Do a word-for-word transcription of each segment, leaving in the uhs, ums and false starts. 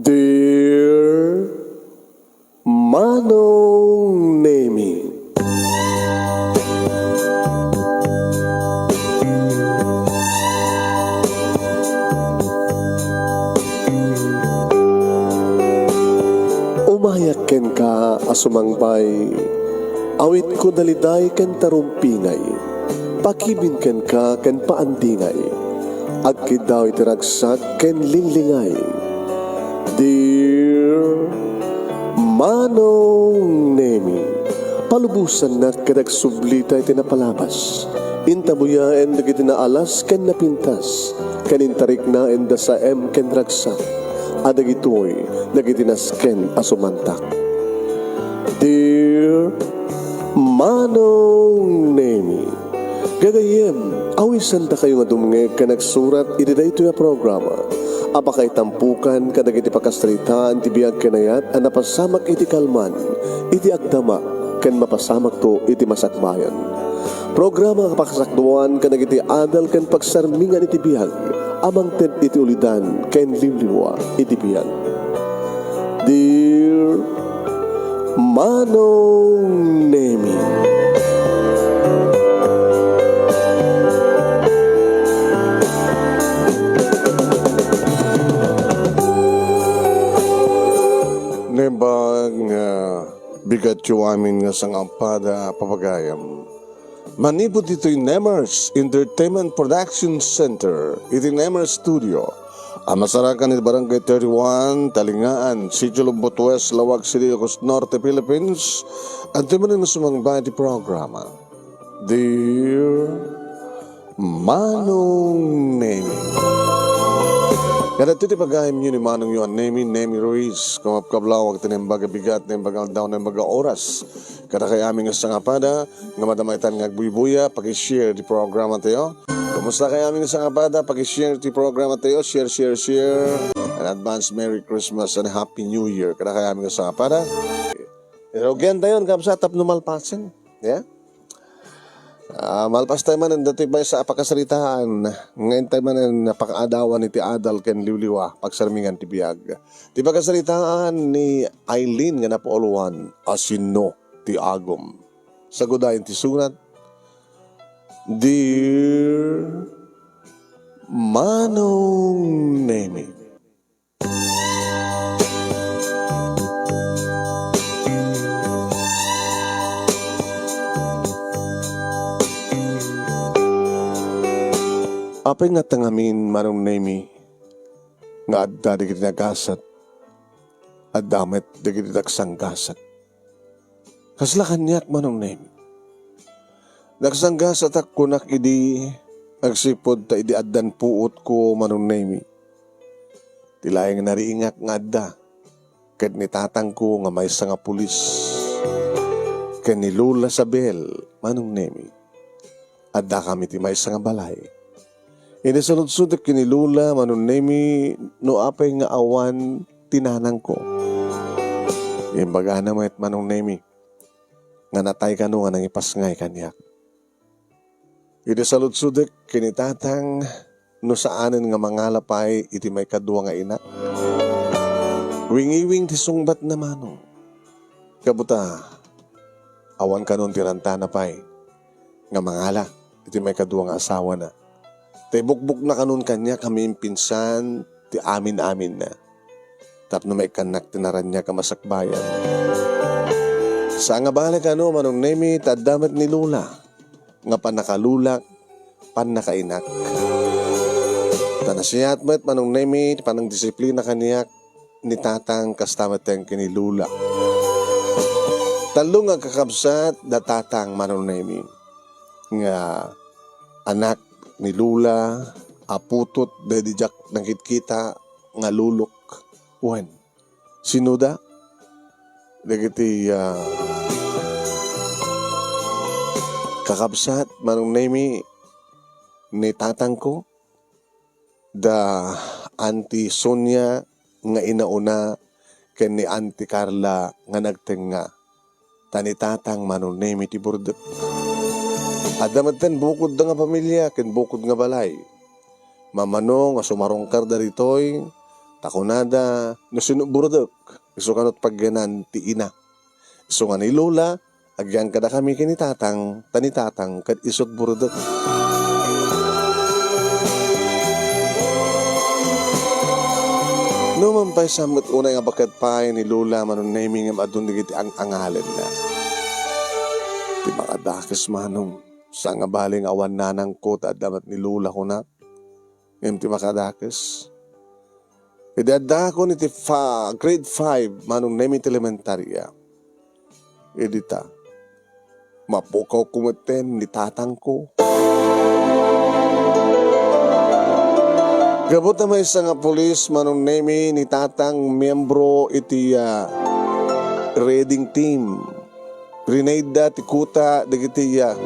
Dear Manong Nemi. Umayak kenka a sumangbay, awitko daliday ken tarumpingay, pakibin kenka ken paandingay, agkiddaw iti ragsak ken linglingay. Dear Manong Nemi, palubosannak ket agsublita iti napalabas. Intabuyaen dagiti naalas ken napintas, ken intariknaenda saem ken ragsak, a dagitoy dagiti nasken a sumantak. Dear Manong Nemi, gagayyem, awisandakayo nga dumngeg ken agsurat iti daytoy a programa a pakaitampokan kadagiti pakasaritaan ti biag ken ayat a napasamak iti kalman, iti agdama, ken mapasamakto iti masakbayan. Programa nga pakasakduan kadagiti adal ken pagsarmingan iti biag a mangted iti ulidan ken liwliwa iti biag. Dear Manong Nemi. Naimbag nga bigatyo amin nga sangapada, papagayam. Manipud ditoy Nemers Entertainment Production Center, iti Nemers Studio, a nasarakan iti Barangay thirty-one, Talingaan, Sitio Lombot West, Laoag City, Ilocos Norte, Philippines, adtoy manen nga sumangba iti programa. Dear Manong Nemi. Kadagitoy ti pagayamyo ni Manongyo a Nemi, Nemi Ruiz. Kumakablaw, iti naimbag a bigat, naimbag a aldaw, naimbag a oras. Kadakay amin nga sangapada, nga madama itan nga agbuybuya, paki-share ti programa tayo. Kumusta kay amin nga sangapada? Paki-share ti programa tayo. Share, share, share. An advance Merry Christmas and Happy New Year. Kadakay amin nga sangapada. Irugian tayo, kabsat, tapno malpasen. Yeah? Ah, malpas tayo manen datoy maysa a pakasaritaan, nga intay manen pakaadawan iti adal ken liwliwa, pagsarmingan ti biag. Ti pakasaritaan ni Eileen nga napauluan, Asino ti Agum. Sagudayen ti surat, Dear Manong Nemi. Apay nga tangamin, Manong Nemi, nga adda dagiti nagasat, adda met dagiti nagsanggasat. Kasla kaniak, Manong Nemi. Nagsanggasatak kunak idi agsipud ta idi addan puotko, Manong Nemi. Ti laeng nariingak nga adda ket ni tatangko nga maysa nga pulis, ken ni Lola Sabel, Manong Nemi. Addakami ti maysa nga balay. Idi saludsodek ken ni Lola, Manong Nemi, no apay nga awan ti nanangko. Imbagana met, Manong Nemi, nga natay kano nga nangipasngay kaniak. Idi saludsodek ken ni tatang no saanen nga mangala pay iti maikadua nga inak. Wingiwing ti sungbatna, Manong. Kabuta, awan kanon ti rantana pay nga mangala iti maikadua nga asawana. Ta ibukbokna kanon kaniak a miimpinsan ti amin-aminna tapno maikkannak ti naraniag a masakbayan. Saan nga bale kano, Manong Nemi, ta adda met ni Lola nga pannakalolak, pannakainak. Ta nasayaat met, Manong Nemi, ti panangdisiplina kaniak ni tatang kasta met ken ni Lola. Tallo nga agkakabsat da tatang, Manong Nemi, nga anak ni Lola a putot daydi diak nakitkita nga lolok. Wen, sinoda? Dagiti, ah, kakabsat, Manong Nemi, ni tatangko, da Auntie Sonia nga inauna ken ni Auntie Carla nga nagtengnga. Ta ni tatang, Manong Nemi, ti burdek. Adda metten bukodda nga pamilia ken bukod nga balay. Mamano nga sumarungkarda ditoy, Ta kunada, no sino burutek, isu kano ti pagyanan ti ina. Isu nga ni Lola, agyan kadakami ken ni Tatang, ta ni Tatang ket isu ti burutek. Numan pay sa met unay nga baket pay ni Lola Manong Nemi ngem adun dagiti ang-angalenna. Ti makadakes, Manong, saan nga bale nga awan nanangko ta adda met ni Lola kunak. Ngem ti makadakes, idi addaakon iti fa-, grade five, Manong Nemi, ti elementaria, idi ta, mapukawko metten ni tatangko. Gapu ta maysa nga pulis, Manong Nemi, ni tatang miyembro iti, ah, raiding team. Rinaidda ti kuta dagiti, ah,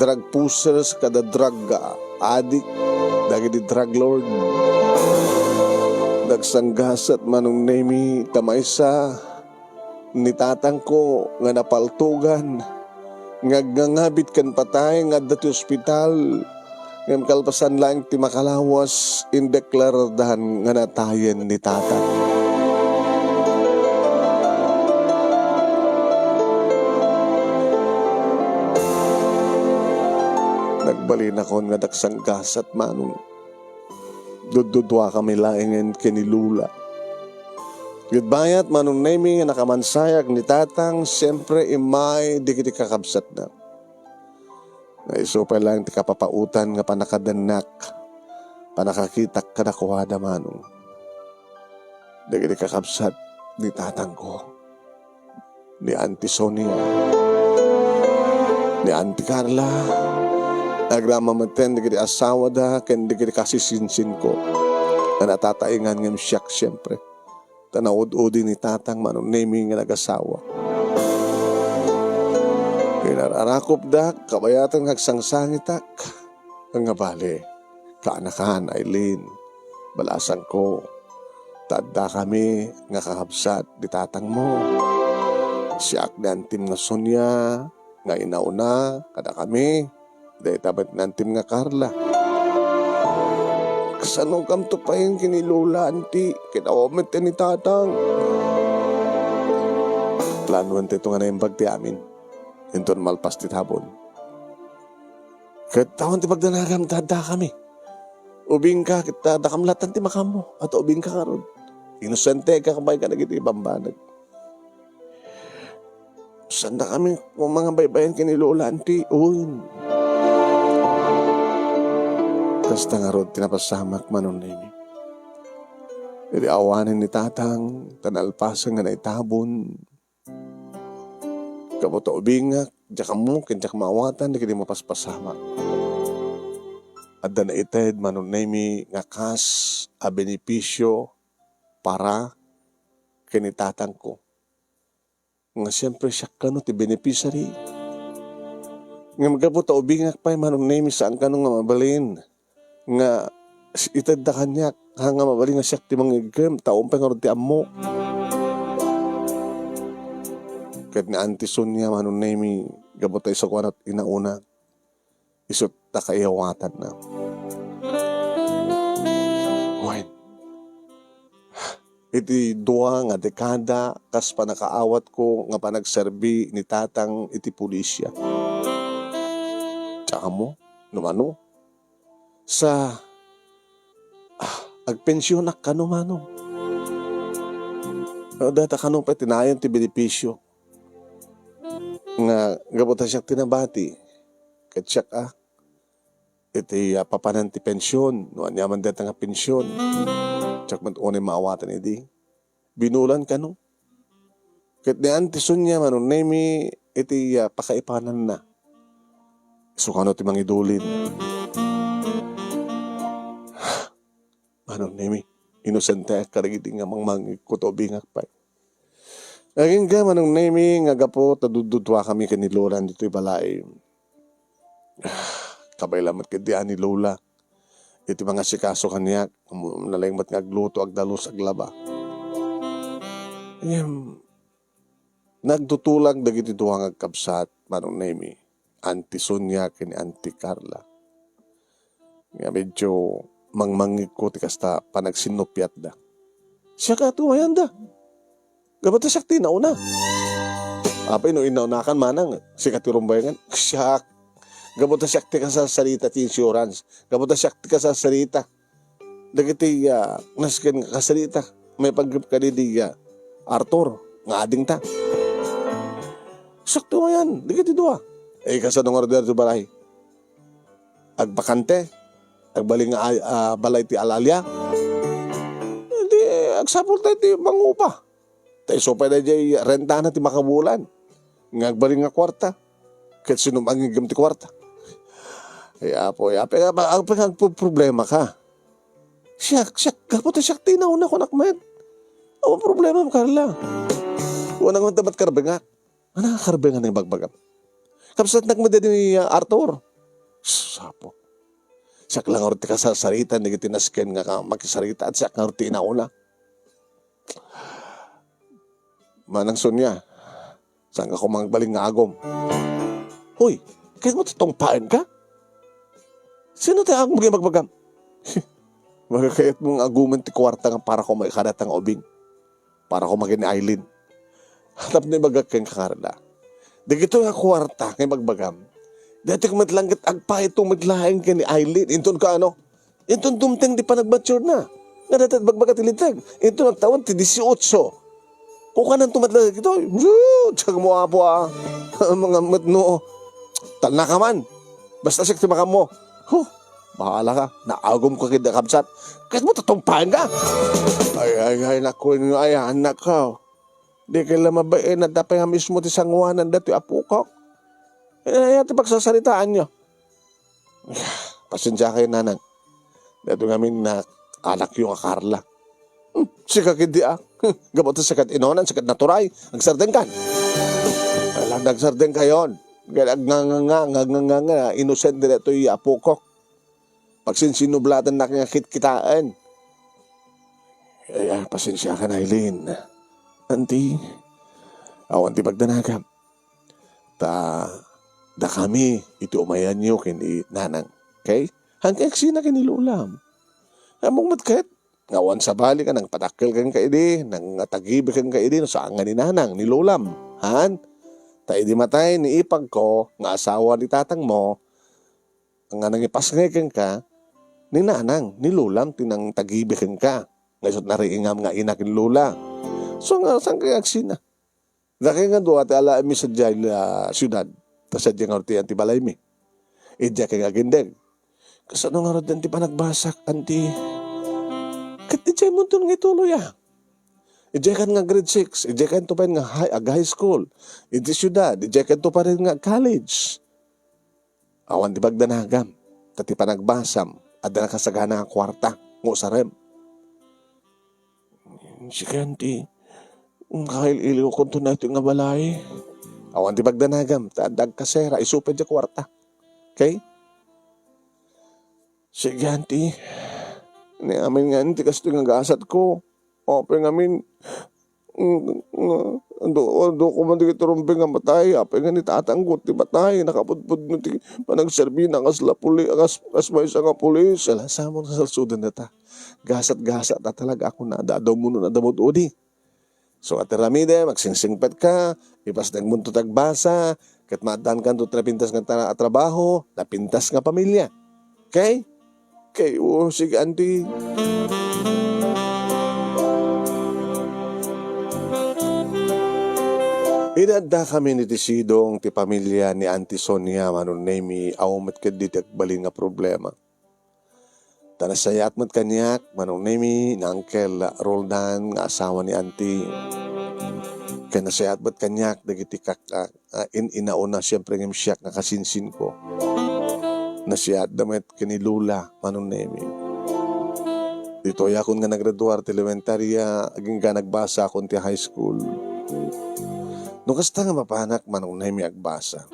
drug pushers kada drug, ah, addict, dagiti drug lord. Nagsanggasat, Manong Nemi, ta maysa ni tatangko nga napaltogan, nga agngangabit ken patay nga adda ti ospital. Ngem kalpasan laeng ti makalawas, indeklarardan nga natayen ni tatang. Nagbalinakon nga nagsanggasat, Manong. Dudduduakami laengen ken ni Lola. Ket bayat, Manong Nemi, nga nakamansayak ni tatang, siempre immay dagiti kakabsatna. Nga isu pay laeng ti kapapaotan nga pannakadennak, pannakakitak kadakuada, Manong. Dagiti kakabsat ni tatangko, ni Auntie Sonia, ni Auntie Carla, agraman metten dagiti asawada ken dagiti kasisinsinko nga natataengan ngem siak, siempre. Ta naud-udi ni tatang, Manong Nemi, nga nagasawa. Inar-arakopdak, kabayatan nga agsangsangitak. Nga bale, kaanakan, Aileen, balasangko, ta addakami nga kakabsat ni tatangmo. Siak ni Antim nga Sonia, nga inauna kadakami, dayta met ni Antim nga Carla. Kasanokamto payen ken ni Lola, Anti, ket awan met ni Tatang. Planoentayo nga naimbag ti amin. Inton malpas ti tabon. Ket awan ti pagdanagam ta addakami. Ubingka, ket ta dakam latta ti makaammo. Ata ubingka ngarud. Inosenteka pay kadagiti bambanag. Saandakami mangabaybayan ken ni Lola, Anti. Wen. Kasta ngarud ti napasamak, Manong Nemi. Idi awanen ni Tatang, ta nalpasen nga naitabon. Gapu ta ubingak, diak ammo ken diak maawatan dagiti mapaspasamak. Adda naited, Manong Nemi, nga kas a benepisio para ken ni tatangko. Nga siempre, siak kano ti beneficiary. Ngem gapu ta ubingak pay, Manong Nemi, saan kano nga mabalin nga s-, itedda kaniak, ha, nga mabalin nga siak ti mangngegkem, ta awan pay ngarud ti ammo. Ket ni Auntie Sonia, Manong Nemi, gapu ta isu kano ti inauna, isu ta kaiyawatanna. Wen, iti dua nga dekada kas pannakaawatko nga panagserbi ni Tatang iti pulisia. Diak ammo no mano. Sa, ah, agpensionak kano, Manong. Dayta kano pay ti nayon ti benepisio nga gapu ta siak ti nabati ket siak a iti, ah, papanan ti pension, no aniaman dayta nga pension. Siak met unay maawatan idi. Binulan kano. Ket ni Auntie Sonia, Manong Nemi, iti, ah, pakaipananna. Isu kano ti mangidulin. Manong Nemi, inosenteak kadagiti nga mangmangngegko ta ubingak pay. Agingga, Manong Nemi, nga gapu ta dudduduakami ken ni Lola ditoy balay. Kabaelan met ketdi a ni Lola iti mangasikaso kaniak, nalaing met nga agluto, agdalus, aglaba. Ngem, nagtutulag dagiti dua nga agkabsat, Manong Nemi, Auntie Sonia ken ni Auntie Carla, nga medyo mangmangngegko ti kasta panagsinnupiatda. Siak nga tumayanda. Gapu ta siak ti nauna. Apay no inaunakan manang, sika ti rumbayangan. Siak. Gapu ta siak ti kasarsarita ti insurance. Gapu ta siak ti kasarsarita. Dagiti, ah, nasken nga kasarita. Maipaggep kadi di, ah, Arthur, nga adingta. Siak tumayan, dagiti dua. Eh, kasano nga ruder ti balay? Agbakante? Agbalin nga, ah, balay ti alalia? Di, agsapul tayo ti mangupa. Ta isu pay daydiay rentana ti makabulan. Nga agbalin nga kuarta. Ket sino mangiggem ti kuarta? Ay, apo, ay, apay nga, apay nga agpo-, problema ka? Siak, siak, gapu ta siak ti nauna kunak met. Awan problema, Carla. Wana nga met karbengak. Ana, karbengak nga ibagbagam. Kabsatnak met ni, ah, Arthur. Sapo. Siak lang ti kasarsarita, dagiti nasken nga ka-, makisarita, at siak nga ti inauna. Manang Sonia, saan ka kumang agbalin nga agum? Hoy, kayatmo ti tungpaen ka? Sino ti agum nga ibagbagam? Baga kayatmo nga agumen ti kuarta nga para ko maikadata nga ubing. Para ko magin Aileen. Tapno ibagak ken ka, Carla. Dagito nga kuarta nga ibagbagam. Dati ko met lang ket agpayto met laeng ken ni Aileen. Inton ka ano? Inton dumteng di panagmature na. Nga dati bagbaga ti linteg. Inton agtawan ti dieciocho. Kukanan to met lang ito. Woo! Tiyak mo apo ah. Mga met no. Talna ka man. Basta siak ti makammo. Huh. Bahala ka. Naagum ko kida kabsat. Kayatmo ti tungpaen ka. Ay, ay, ay, naku, ay, anak ko. Di kay la mabain, adda pay nga mismo ti sanguanan datoy apokok. Eh, aya ti pagsasaritaanyo. Pasensia kayo, nanang. Datoy ngamin nga anakyo nga Carla. Hmm, sika ketdi, ah. Hmm, gapu ta sika ti inunan, sika ti naturay. Agsardengkan. Ay lang, agsardengkayon. Kaya nga, nga, nga, nga, nga, nga, nga, inosente datoy apokok. Pagsinsinublatannak nga kitkitaen. Ay, ah, pasensiakan, Aileen. Auntie, awan ti pagdanagam. Ta, dakami, iti umayanyo ken ni nanang. Okay? Hangkay agsina ken ni lolam. Ammok met ket, nga awan sabali nga nangpatakkel kenka idi, nangatagibi kenka idi, no saan nga ni nanang, ni lolam. Han? Ta idi matay ni ipagko, nga asawa ni tatangmo, nga nangipasngay kenka, ni nanang, ni lolam ti nangtagibi kenka. Nga isut nariingam nga ina ken lola. So, nga, saan kay agsina? Dakay nga dua ti alaenmi sadiay, ah, siudad. Ta sadiay nga rutian ti balaymi. Idiay kay nga agindeg. Kasano nga rutian ti panagbasak, anti? Ket idiay munton nga ituloy, ah. Idiay kan nga grade six, idiay kan to pay nga high, ag high school. Idiay siudad, idiay kan to pay nga college. Awan ti pagdanagam, ta ti panagbasam, adda nakasagana nga kuarta, nga usarem. Sika, anti, kail-iliw konto na ito nga balay. Awan ti pagdanagam, ta adda agkasera, isu pay diay kuarta. Okay? Sige, anti. Ni amin nga, anti, kastoy nga gasat ko. Apay ngamin, mm, nga, adu, adu ko man dagiti rumbeng nga matay, apay nga ni tatangko ti matay, nakapudpudno ti panagserbina, kas la puli-, kas, kas maysa nga pulis. Ala, samon nga salsuden data. Gasat-gasat ta talaga ako na, da, da, muno na, damot udi. So, ati ramide, magsingsingpet ka, ipasneg mo ti agbasa, ket maaddaankan to ti napintas nga tra-, trabaho, napintas nga pamilya. Okay? Okay, o, sige, anti. Idi adda kami iti sidong ti pamilya ni Auntie Sonia, Manong Nemi, awan met ketdi ti agbalin nga problema. Ta nasayaat met kaniak, Manong Nemi, ni Uncle Roldan nga asawa ni Auntie. Ken nasayaat met kaniak dagiti kak-, ah, ah, in-inaona, siempre, ngem siak nga kasinsinko. Nasayaatda met ken ni Lola, Manong Nemi. Ditoy akon nga naggraduar ti elementaria, agingga nagbasa akon ti high school. No kasta nga mapanak, Manong Nemi, agbasa,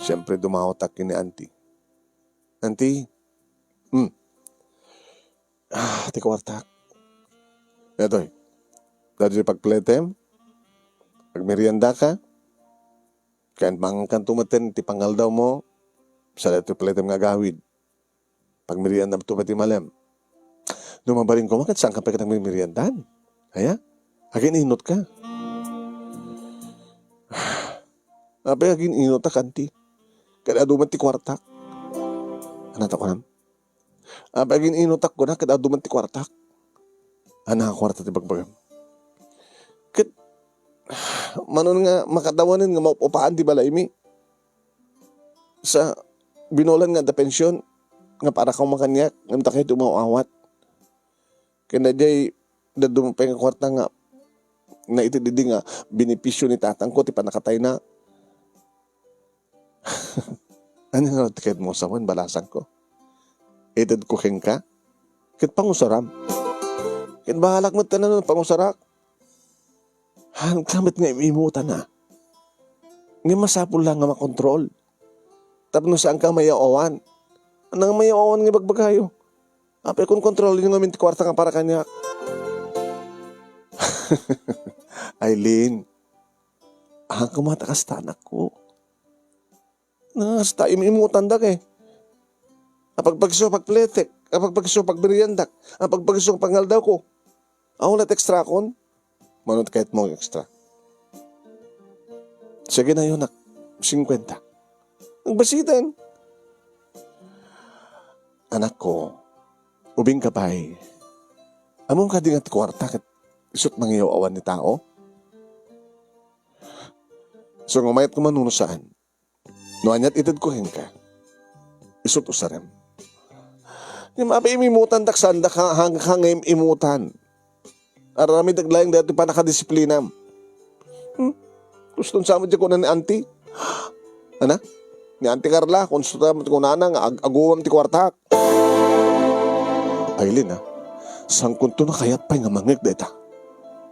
siempre, dumawtak ken ni Auntie. Auntie? Hmm. Ah, ti kuartak. Daytoy. Daytoy pagpletem. Agmerienda ka. Ken mangankan to metten ti pangaldaw mo. Sa daytoy pletem nga agawid. Pagmerienda to pay ti malem. No mabalin koma ket saanka pay ket nagmemeriendaen. Aya? Agin-inot ka. Apay agin-inot a kanti? Ket adu met ti kuartak. Ania ta kunam? Apay agin-inotak kuna ket adu met ti kuartak. Ania a kuarta ti bagbagam? Ket manon nga makatawanen nga maup-upaan ti balaymi. Sa binulan nga adda pension nga para koma kaniak, ngem dakayo ti umaw-awat. Ken daydiay dadduma pay nga kuarta nga naited idi nga benepisio ni tatangko ti pannakatayna. Ania ngarud ti kayatmo a sawen, balasangko? Itedko kenka? Ket pangusaram. Ket bahalak met ta no pangusarak. Haanka met nga im-imutan a. Ngem masapul la nga makontrol. Tapno saanka mayaw-awan. Ania nga mayaw-awan nga ibagbagayo? Apay, konkontrolyo ngamin ti kuarta nga para kaniak. Aileen, haan koma ta kasta, anakko. Nasta, im-imutandak, eh. Apagpagso pagpletek, apagpagso pagmeriendak, apagpagso pangaldawko. Awan la ti extrakon? Mano ti kayatmo nga extra? Sige na, yonak. Singkwenta. Nagbasiten. Anakko, ubingka pay. Ammom kadi nga ti kuarta ket isut' mangiyaw-awan ni tao? So, nga mayat koma no saan. No aniat itedko kenka, isut' usarem. Ngem apay, im-imutandak, saandak a, haanka nga im-imutan. Aramidek laeng daytoy pannakadisiplinam. Hmm? Gusto sa met ti kuna ni Auntie. Ania? Ni Auntie Carla, gusto ta met kunana nga ag-, aguam ti kuartak. Aileen, a? Saankonto a kayat pay nga mangngeg dayta.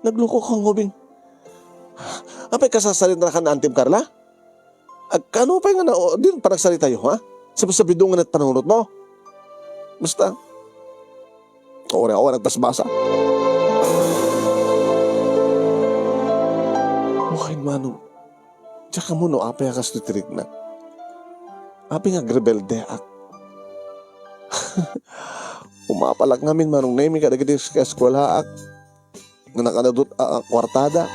Naglokok nga ubing. Apay, kasasarita ka ni Auntie Carla? Agkano pay nga na, o, di panagsalitayo, ha? Sabsabidongen ti panunotmo. Basta, uray awan nagbasbasa. Wen, manong, diak ammo no apay a kastoy ti riknak. Apay nga agrebeldeak. Umapalak ngamin, Manong Nemy, kadagiti kaeskuelaak nga nakaadut a, a kuartada.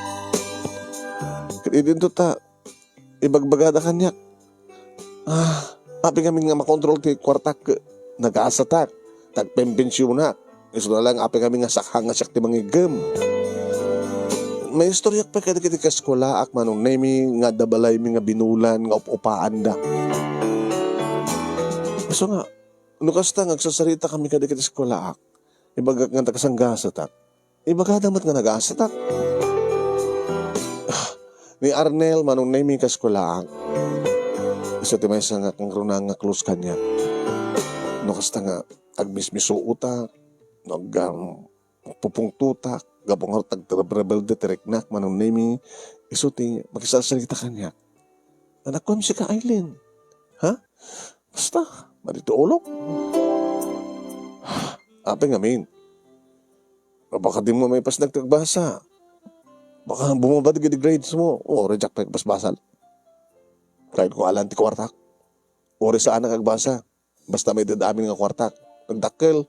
Ket idinto ta ibagbagada kaniak, ah, apay ngamin nga makontrol ti kuartak ket nagasatak, tagpempensionak. Isu na lang, apay ngamin nga saksakto nga siak ti mangiggem. Maistoryak pay kadagiti kaeskuelaak, Manong Nemy, nga adda balaymi nga binulan nga up-upaanda. Isu nga, no kasta nga agsasaritakami kadagiti eskuelaak, ibagak nga kasanggasatak. Ibagada met nga nagasatak. Ah, ni Arnel, Manong Nemy, kaeskuelaak. Isu ti maysa nga kangruna nga close kaniak. No kasta nga agmismisuotak, no ag-, um, pupungtotak, gapu ngarud ta agrebrebelde ti riknak, Manong Nemy, isu ti makisarsarita kaniak. Anakko, sika, Aileen. Ha? Basta, madi ti ulok. Apay ngamin. Baka dimo maipasnag ti agbasa. Baka bumaba dagiti grades mo. O, reject pa basbasal. Kahit kung alan ti kuartak. Uray saanak agbasa. Basta maited amin nga kuartak. Nagdakkel.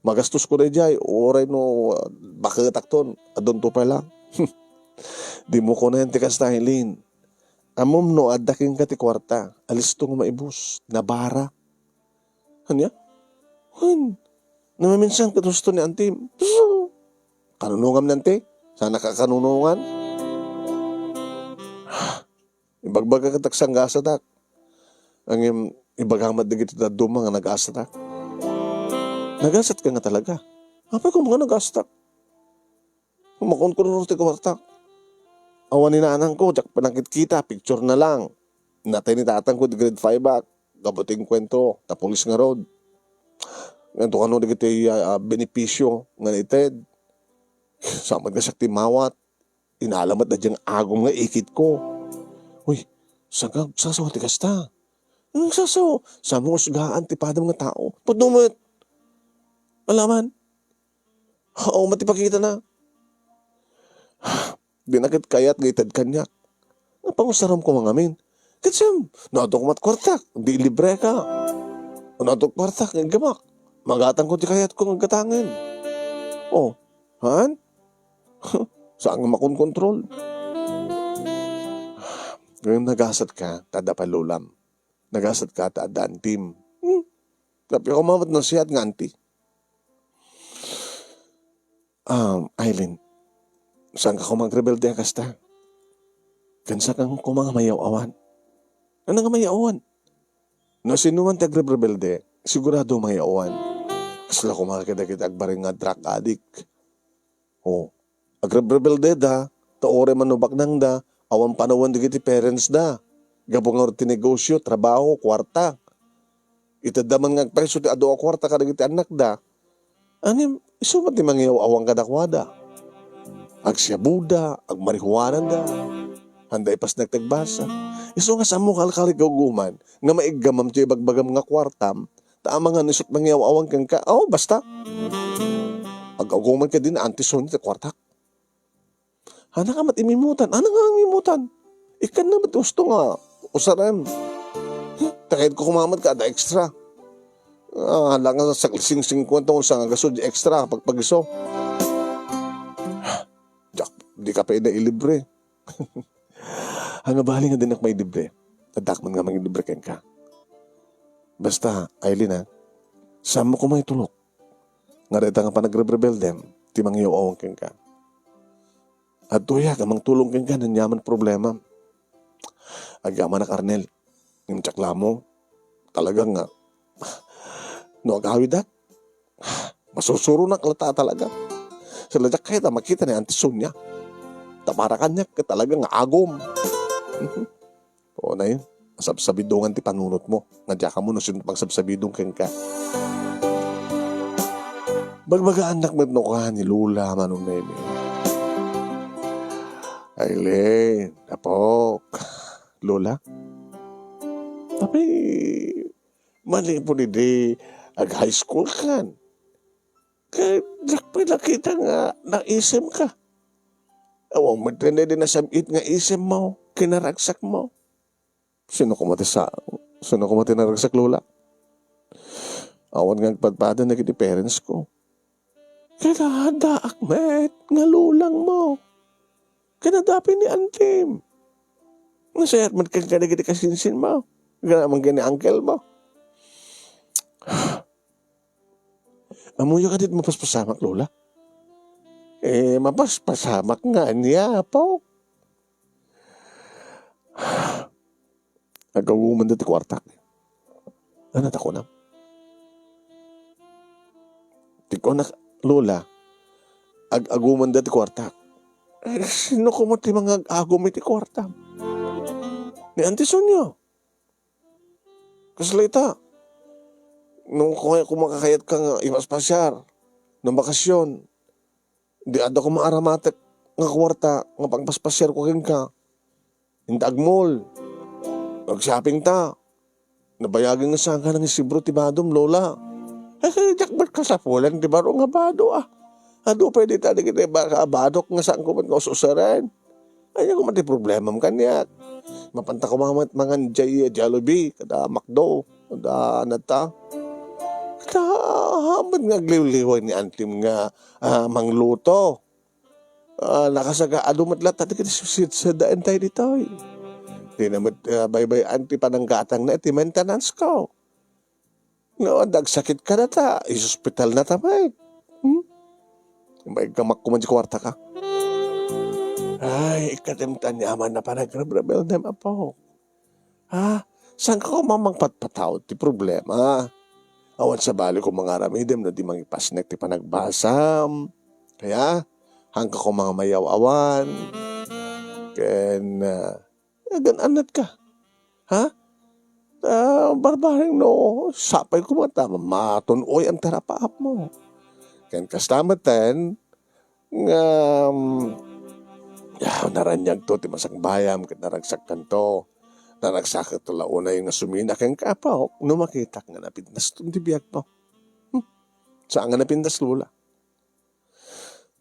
Magastosko daydiay. Uray no, ah, baketakton. Adunto pay lang. Dimo kunen ti kasta, Aileen. Ammom no adda kenka ti kuarta, alisto nga maibus, nabara. Ania? Wen, namaminsan ket husto ni Auntie. Kanunongam ni Auntie? Saan a kakanunongan? Ibagbaga ket agsanggasatak. Ngem ibaga met dagiti dadduma nga nagasatak. Nagasatka nga talaga. Apay koma nga nagasatak? Makontrol ti kuartak. Awan ni nanangko, diak pay nangkitkita, picture na lang. Natay ni tatangko iti grade five ak, gapu ti inkuentro, ta pulis ngarud. Ngem kano dagiti, ah, ah, benepisio nga naited. Saan met nga siak ti mawat. Inala met daydiay nga agum nga ikitko. Uy, saan nga agsasaw ti kasta? Agsasaw, saan mo usgaan ti padam nga tao? Pudno met. Alaman. Awan met ti pakitana. Dina ket kayat nga ited kaniak. Napangusaram koma ngamin. Ket siem, no adu koma ti kuartak, di ilibreka. No adu ti kuartak, nga iggemak. Magatangko ti kayatko nga gatangen. Oh, haan? Saan nga makonkontrol? Ngem nagasatka ta adda pay lolam. Nagasatka ta adda antim. Hmm? Apay koma met no siak nga anti. Um, Aileen, saanka koma agrebelde a kasta? Ken saanka koma nga mayaw-awan? Ano nga mayaw-awan? No sinoman ti agrebrebelde, sigurado mayaw-awan. Kasla koma kadagiti agbareng nga drug addict. Oh, agrebrebelde da, ta uray mano baknang da, awan panawen dagiti parents da. Gapu nga ti negosyo, trabaho, kuarta. Itedda man nga agpayso ti adu a kuarta kadagiti annakda. Ngem, isu met ti mangiyaw-awan kadakuada. Agsiabuda, agmarihuanada. Haanda ipasnek ti agbasa. Isu nga saanmo kalkali gawguman nga maiggamam ti ibagbagam nga kuartam, ta amangan isu ti mangiyaw-awan kenka. Aw, basta. Ag-aguman kadi ni Auntie Sonia ti kuartak. Haanka met imimutan. Haanka met imimutan. Ikkanna met ti husto nga usaren. Huh, ta kayatko koma met nga adda extra. Ah, hala nga saksing singkuenta nga gasud ti extra pagpagiso. Diak, dika pay ilibre. Ania bali nga dinak mailibre? Addak man nga mangilibre kenka. Basta, Aileen, ha? Saanmo koma itulok nga dayta nga panagrebrebeldem ti mangiyaw-awan kenka. Adtoyak a mangtulong kenka no ania man ti problemam. Agyamanak, Arnel. Ngem diak la ammo. Talaga nga, no agawidak, masusuronak latta talaga. Saan la diak kayat a makita ni Auntie Sonia. Ta para kaniak, talaga nga agom. Oo, nay, sabsabidongan ti panunotmo. Nga diak ammo no sino ti pagsabsabidong kenka. Bagbagaannak met no kua ni Lola Manong Nene. Aileen, apok, Lola. Apay, manipud idi ag-high school kan, ket diak pay nakita nga naisemka. Awan met ken idi nasam-it nga isemmo, kinaragsakmo. Sino koma ti sa-, sino koma ti naragsak, Lola? Awan nga agpadpada dagiti parents ko. Ket addaak met nga lolangmo. Ket adda pay ni antim. Nasayaat met kenka dagiti kasinsinmo. Ganaman ken ni uncle mo. Ammoyo kadi ti mapaspasamak, Lola? Eh, mapaspasamak nga ania, apo? Ag-agumanda ti kuartak. Ania ti kunam? Ti kunak, Lola, ag-agumanda ti kuartak. Eh, sino koma ti mangag-agum iti kuartam? Ni Auntie Sonia. Kasla ita. No kaya-, koma kakayatka nga ipaspasiar, no bakasyon, di adda koma aramatek nga kuarta nga pagpaspasiarko kenka. Inta ag-mall. Ag-shopping ta. Nabayagen nga saan nga nangisibro ti badom, Lola. Eh, diak met kasapulan ti baro nga bado, ah. Adu pay dita dagiti ba-, badok nga saanko met nga us-usaren. Ania koma ti problemam kaniak? Mapanta koma met mangan diay Jollibee, kada McDo, kada ania ta. Kada, ah, met nga agliwliway ni antim nga, ah, mangluto. Ah, nakasaga, adu met latta dagiti sitsedsedda intay ditoy. Dina met, ah, baybay-an ti pananggatangna iti maintenance ko. No, adda agsakit kadata, isospitalna ta met. Hmm? Maiggamak koma ti kuartaka. Ay, ikkatem ti aniaman a panagrebrebel dem, apo. Ha? Saanka koma mangpatpataud ti problema? Awan sabali koma nga aramidem no di mangipasnek ti panagbasam. Kaya, haanka koma nga mayaw-awan. Ken, ah, agan-annatka. Ha? Ah, barbareng no, sapay koma ta matun-oyan ti rapaapmo. Ken kasta metten, ngem, ah, naraniagto ti masakbayam ket naragsakkanto. Naragsakto la unay nga sumina kenka, apo, no makitak nga napintaston ti biagmo. Hmm. Saan nga napintas, Lola?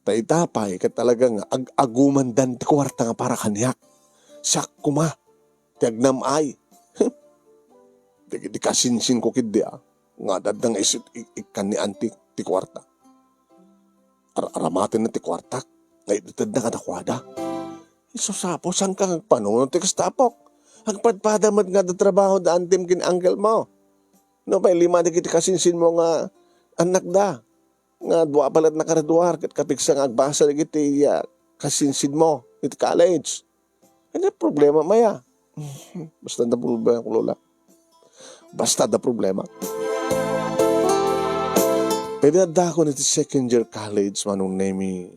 Ta ita pay ket talaga nga ag-agumandan ti kuarta nga para kaniak. Siak koma ti agnam-ay. Dagiti kasinsinko ketdi, ah. nga adda nga isit-, ik-, ikkan ni anti ti kuarta. Ar-, aramatenna ti kuartak nga itedna kadakuada. Isu, Apo, saanka nga agpanunot ti kasta, apok? Agpadpada met nga adda trabaho da antim ken uncle mo. Nupay lima dagiti kasinsinmo nga annakda, nga dua pay laeng nakaraduar ket kapigsa nga agbasa dagiti, ah, kasinsinmo iti college. Ania problema, Maya? Basta adda problema, Lola. Basta adda problema. Idi addakon iti second year college, Manong Nemi,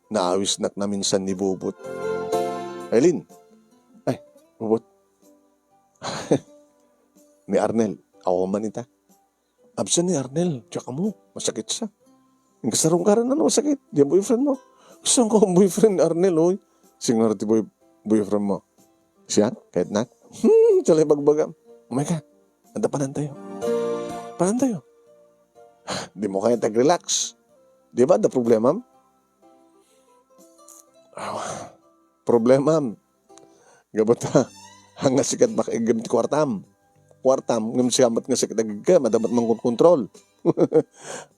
naawisnak naminsan ni Bobot. Eileen! Ay, Bobot. Ni Arnel, awan man ita. Absent ni Arnel, diak ammo, masakit siya. Inkasarungkaran na masakit, diay boyfriend mo. Saan ko ang boyfriend ni Arnel, oy? Sino ti boy-, boyfriend mo? Siya? Kayatnak? Hmm, siya lang ibagbagam. Umay ka. Adda panantayo. Panantayo. Dimo kayat ag-relax. Di ba, adda problemam? Ah, problemam. Gapu ta, haan nga sika met makaiggem ti kuartam. Kuartam, ngem siya met nga sika met agigkem, adda met mangkonkontrol.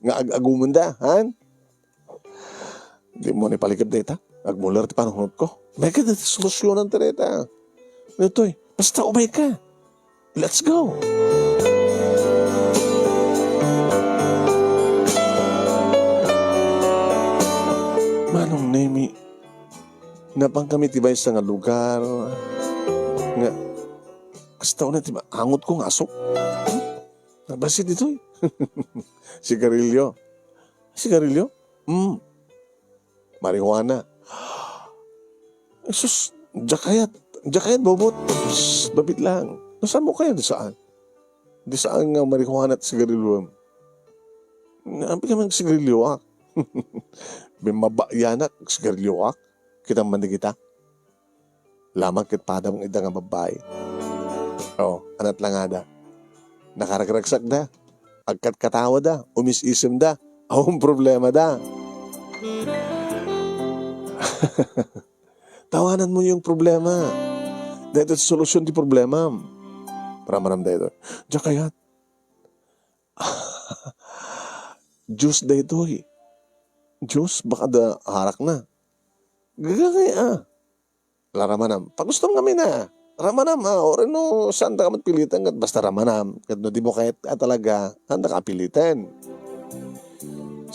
Nga ag-agumenda, han? Dimo ni palikep dayta. Agmuler ti panunotko. May ka dati solusyonan ti dayta. Daytoy, basta umay ka. Let's go! Manong Nemi, napan kami ti maysa nga lugar nga kasta unay ti maangotko nga asuk. Nabassit ditoy. Sigarilyo. Sigarilyo? Mm. Marijuana. Sus, diak kayat. Diak kayat, Bobot. Psst, bapit lang. No, saanmo kayat? Di saan? Di saan nga marijuana ti sigarilyoam? Ampay kami nga sigarilyoak. Bimmaba-, yanak, sigarilyoak. Kita man di kita. Laman ket padam nga adda nga babbai. O, anat la ngada. Nakaragragsakda. Agkatkatawada. Umis-isemda. Awan problemada. Tawananmo yung problema. Daytoy ti solusyon ti problemam. Ramaram daytoy. Diak kayat. Juice daytoy. Juice, baka adda arakna. Gagangay a. La, ramanam. Pagustom ngamin a. Ramanam a. Uray no, saandaka met piliten ket basta ramanam. Ket no dimo kayat a talaga, saandaka a piliten.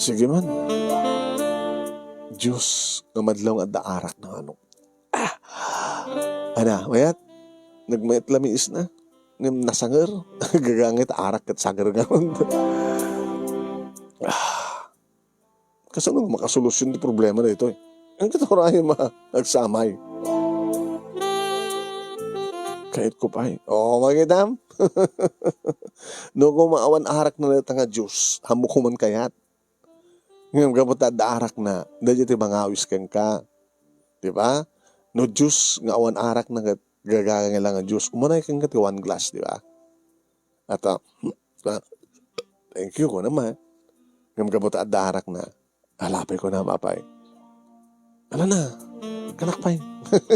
Sige man. Juice nga madlaw nga adda arakna, ano. Ah! Ana, mayat? Nagmayat la miisna. Ngem nasanger. Gagangay ta arak ket sanger ngarud. Ah. Kasano nga makasolusyon ti problema daytoy? Ket uray ma-, agsamay. Kayatko pay. O, makitam? No koma awan arakna dayta nga juice, ammok man kayat. Ngem gapu ta adda arakna, daydiay ti mangawis kenka. Di ba? No juice nga awan arakna ket gagangay la nga juice, umunay kenka ti one glass, di ba? At, ah, ah, "Thank you," kunam a. Ngem gapu ta adda arakna, "Ala pay," kunam, "apay." "Ala na, kanak pay."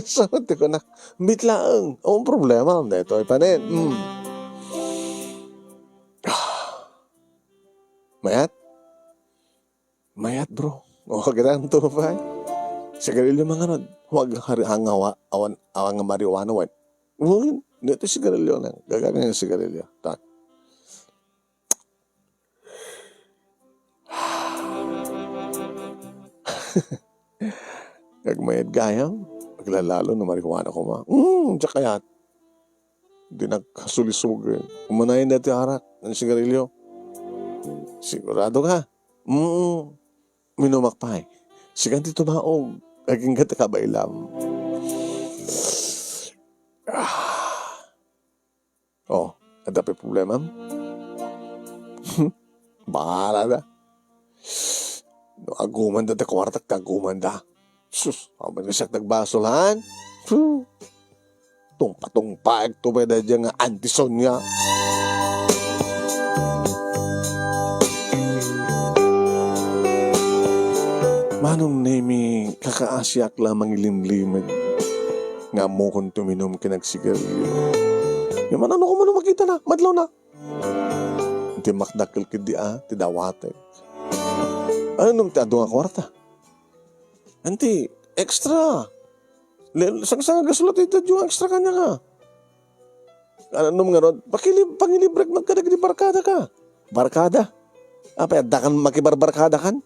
Saan ti kunak? "Met laeng. Awan problema, daytoy panen." Mm. Mayat? Mayat, bro. O, kailangan to, pay. Sigarilyo man ngarud. Huwag hari-, hangawa, awan, awan nga marijuana, wen. Wen, daytoy sigarilyo lang. Gagangay nga sigarilyo. Tak. Agmayat gayam, aglalalo no marijuana koma. Mm, diak kayat. Di nagkasulisog, eh. Umunay na ti arak, ang sigarilyo. Sigurado ka? Mm, minumak pay. Sikan ti tumaog, agingga ti kabailam. Ah. O, adda pay problemam? Bahala da. No agumanda ti kuartak, agumanda. Sus, awan nga siak nagbasol, han? Puh. Tungpa-tungpaek to pay daydiay nga Auntie Sonia. Manong Nemi, kakaasiak la mangilimlimed nga ammokon tuminum ken agsigarilyo. Ngem ano koma no makitana, madlawna. Ti makdakkel ketdi a ti dawatek. Anam ti adu nga kuarta? Anti, extra. Le-, sangsanga gasolina ti adu nga extra kaniak a. Anam ngarud, pakili-, pangilibrek met kadagiti barkadaka. Barkada? Apay, adda kan makibarbarkada kan?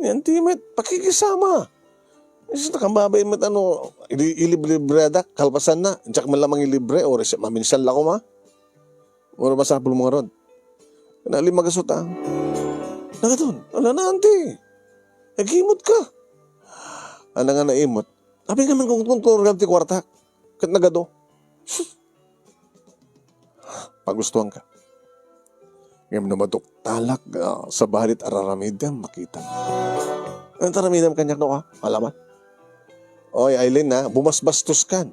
Ni anti met, pakikisama. Isu ta kan babain met ano, ili-, ilibre-libreadak, kalpasanna, diak man la mangilibre, o resi-, maminsan la koma. Uray masapulmo ngarud. Nalimagasut a. Nagaton, ala na, anti. Agimot ka. Ala nga naimot. Apay ngamin kung, kung, kung ti kuarta. Ket nagadu. Sus. Pagustuanka. Ngem no maduktalak, ah, sabali ti ar-aramidem, makitam. Anto aramidem kaniak no, ah? Alaman? Oy, Aileen, ah, bumasbastos kan.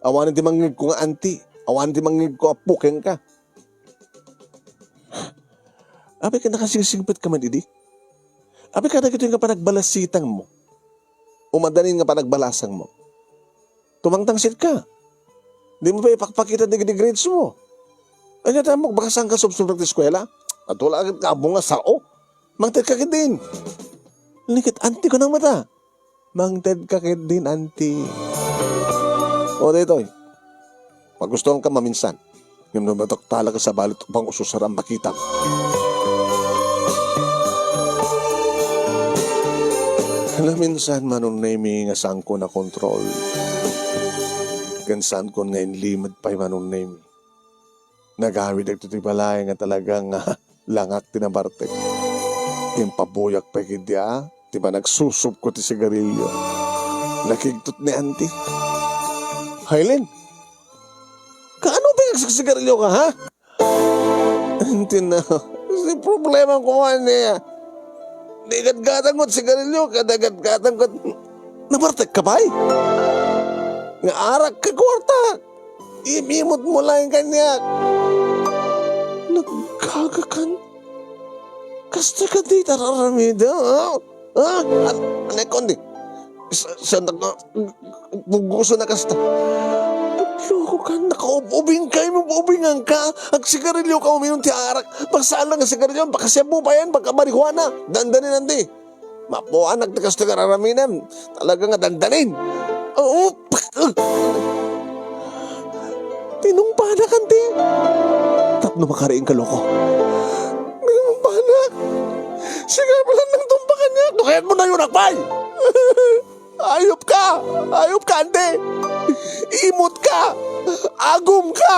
Awanen ti mangngegko nga anti. Awanen ti mangngegko a puken ka. Apay ket nakasingsingpet ka man idi? Apay kadagitoy nga panagbalasitangmo? O maddanin nga panagbalasangmo? Tumangtangsit ka. Di mo pay ipakpakita dagiti grades mo. Ania ti ammok, baka saan ka subsubra ti eskuela? Adu la ket nga ammo nga sao. Mangted ka ketdin. Ni ket anti ko nang mata. Mangted ka ketdin, anti. O, daytoy. Magustuanka maminsan. Ngem no maduktalak sabali ti pangususaram, makitam. Naminsan, Manong Nemi, nga saanko nakontrol. Ken saankon nga inlimed pay, Manong Nemi. Nagawid dagitoy ti balay nga talagang, ah, langak ti nabartek. Impabuyak pay ketdi a ti panagsusupko ti sigarilio. Nakigtot ni Auntie. Aileen, kaano pay agsigsigarilio ka, ha? Auntie na, si problema ko man niya. Di gatgatang ko ti sigarilio, kada gatgatang ko, nabartek ka pay? Nga arak ka kuarta. Imimot mo laeng kaniak. Nagkagakan. Kasta ka di tararamida, ha? Ha? At, anekon di. Sa, sa, nag-, buguso na kasta. Nagloko ka, nakaub-ubing ka, imububingan ka. Agsigarilio ka, uminom ti arak. Basta lang nga sigarilio, baka siya bubayan, baka marijuana. Dandanin, Auntie. Mapuanak ti kastoy nga aramidem. Talaga nga dandanin. Oo. Tinungpanak, Auntie. Tapno makariing ka, loko. Tinungpanak. Sige, pala nang tumpakan niya. Nukayat mo na yun, akpay! Ayop ka! Ayop ka, Auntie! Imot ka! Agum ka!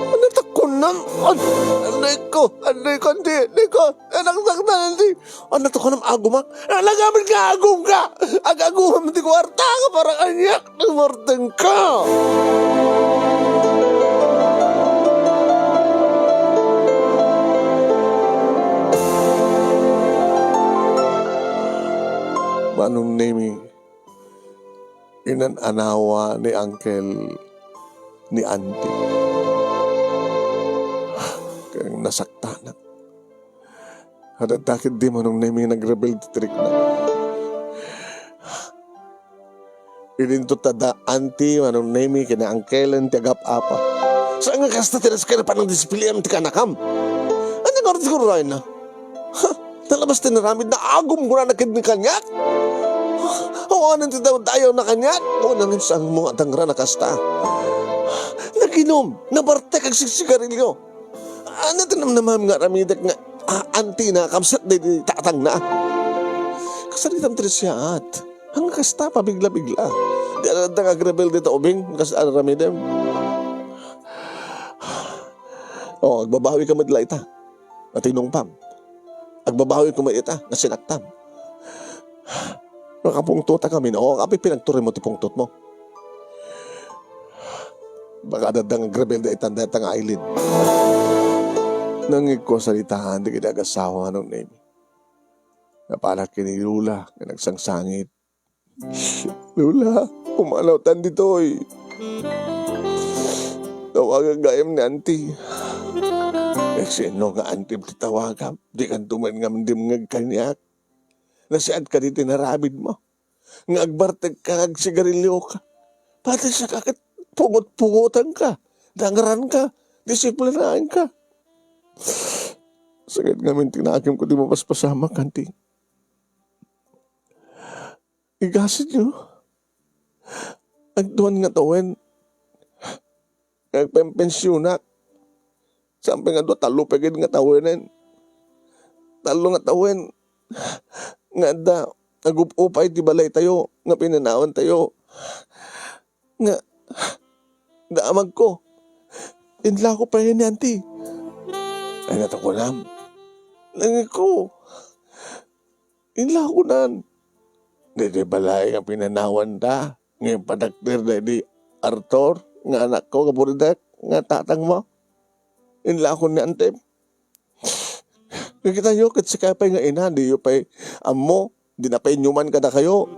Ano takon nang? Aray ko! Aray ko, Auntie! Aray ko! Anak, saktan, Auntie! Ano to ka nang agum, ha? Nalagamit ka, agum ka! Ag-agumam ti kuarta ka para kaniak! Marteng ka! Manong Nemi, inan-anawa ni Uncle ni Auntie. Kaya nasaktanak. Adda ketdi Manong Nemi nagrebel ti trikna. Idinto ta da Auntie, Manong Nemi, ken ni Uncle ti agap-apa. Saan nga kasta ti naskay na panangdisiplina ti kanakam? Ania nga oras ti gurayna? Ha? Nalabas ti naramid na agum guna na ken ni kaniak. Awanen ti daw-dayaw na kaniak. O nangin saan mo nga dangra na kasta? Naginom, nabartek, agsigsigarilyo. Ano ti namnamam nga aramidek nga, ah, Auntie na kamsat di, di tatang na? Kasaritam ti siyaat. Ang kasta pa bigla-bigla. Di adda nga agrebel dita ubing, kas aramidem. O, agbabawi ka met la ita. Atinong pam. Agbabawi ko met ita, nga sinaktam. Makapungtot ka, Min. O, apay pinagturay mo ti pungtot mo? Baka adda nga agrebel dayta, dayta nga Aileen. Nangngegko a saritaan dagiti agasawak, Manong Nemi. Napanak ken ni Lola nga nagsangsangit. Lola, pumanawtan ditoy. Tawagak gayam ni Auntie. Nagsinno nga Auntie ti tawagam? Dikanto met ngem dimngeg kaniak. Nasiad kadi ti naramid mo. Nga agbartek ka, agsigarilyo ka. Pati siak ket pungot-pungotan ka, dangran ka, disiplinaen ka. Sakit ngamin ti nakemko ti mapaspasamak, Auntie. Igasidyo. Agduan nga tawen nga agpempensionak. Saan pay nga dua, tallo pay gid nga tawenen. Tallo nga tawen nga adda, nagub-upay ti balaytayo nga pinanawantayo. Nga, damagko. Inlako pay ni Auntie. Ay, natukunam. Nangiko. Inlakonan. Daydi balay nga pinanawanta, nga impatakder daydi Arthur, nga anakko, nga buridak, nga tatangmo. Inlakon ni Auntie. Nakitayo, ket sika pay nga ina, diyo pay ammo, di na pay inyuman kadakayo.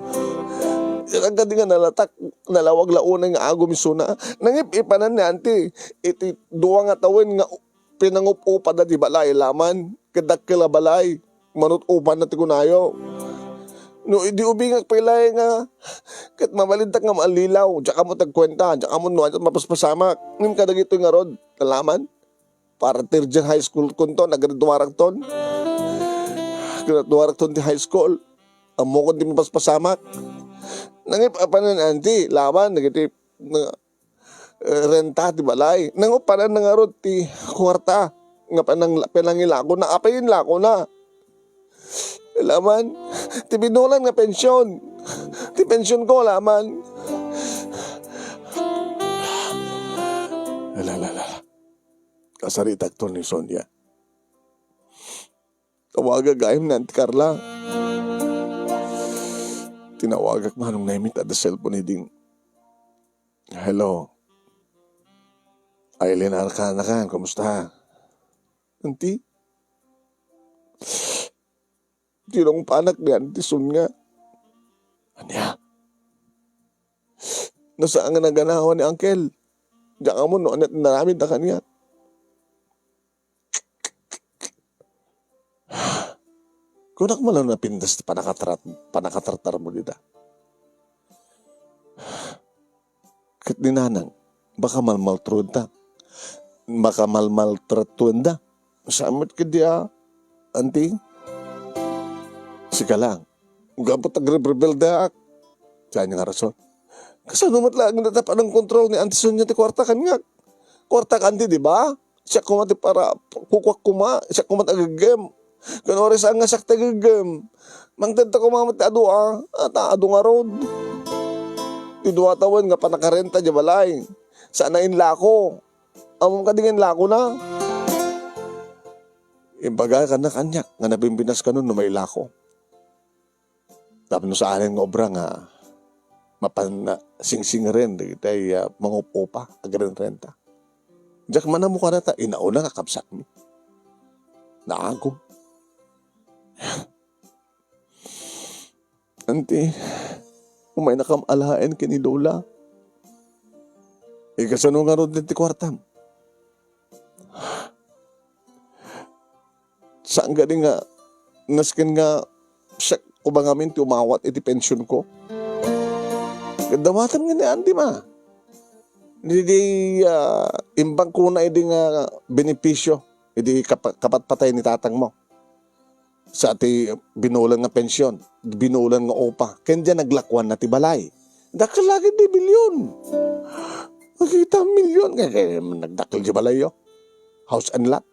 Kadi nga nalatak, nalawag la unay nga agum isuna. Nangip-ipanan ni Auntie iti dua nga tawen nga pinangup-upada ti balay, laman, ket dakkel a balay, manut-upanna ti kunayo. No idi ubingak pay laeng nga, ket mabalintak nga maallilaw, diak ammo ti agkuenta, diak ammo no ania ti mapaspasamak. Ngem kadagitoy ngarud, laman, para third year high school kunton, naggraduarakton. Graduarakton ti high school. Ammokon ti mapaspasamak. Nangip-ipanan ni Auntie, laman, dagiti, na, eh, renta ti balay. Nangupanan na ngarud ti kuarta nga panang-, panangilakona. Apay inlakona? Laman, ti binulan nga pension. Ti pension ko, laman. La, la, la, la. Kasaritakto ni Sonia. Tawagak gayam ni Auntie Carla. Tinawagak manong naimit adda cellphone idin. Hello. Aileen Arcanacan, kumusta? Auntie? Tinungpanak ni Auntie Sonia. Ania? Nasaan nga naganawan ni Uncle. Diak ammo no ania ti naramidda kaniak. Kunak man lang napintas ti panakatrat-, panakatratar mo dita. Ket ni Nanang, baka malmaltruenta. Baka malmaltratuenda. Saan met ketdi a, Auntie? Sika lang. Gapu ta agrebrebeldeak. Saan nga rason? Kasano met laeng dayta panangkontrol ni Auntie Sonia ti kuarta kaniak? Kuartak, Auntie, di ba? Siak koma ti para, kukuak koma, siak koma ti ageggem. Ken uray saan nga siak ti ageggem, mangtedta koma met ti adu a, ta adu ngarud. Ti dua tawen nga panakarenta diay balay. Saan a inlako. Ammom kadi nga inlakona? Imbagak kaniak nga nabimbinas kanon no mailako. Tapno saanen nga obra nga mapan singsingeren dagiti, ah, mangup-upa, agrenrenta. Diak man ammo kada ta inauna nga kabsatmi. Naagum. Auntie, umaynakam alaen ken ni Lola. Ikasano ngarud ti kuartam? Saan gani nga, nasken nga siak koma ngamin ti umawat iti pensionko. Ket dawatem nga ni Auntie ma. Idi, ah, imbag kuna idi nga benepisio, idi kapa-, kapatpatay ni tatangmo. Sa ti binulan nga pension, binulan nga upa, ken diay naglakuanna ti balay. Dakkel la ketdi milyon. Makita, milyon. Kay, kay nagdakkel diay balayyo. House and lot.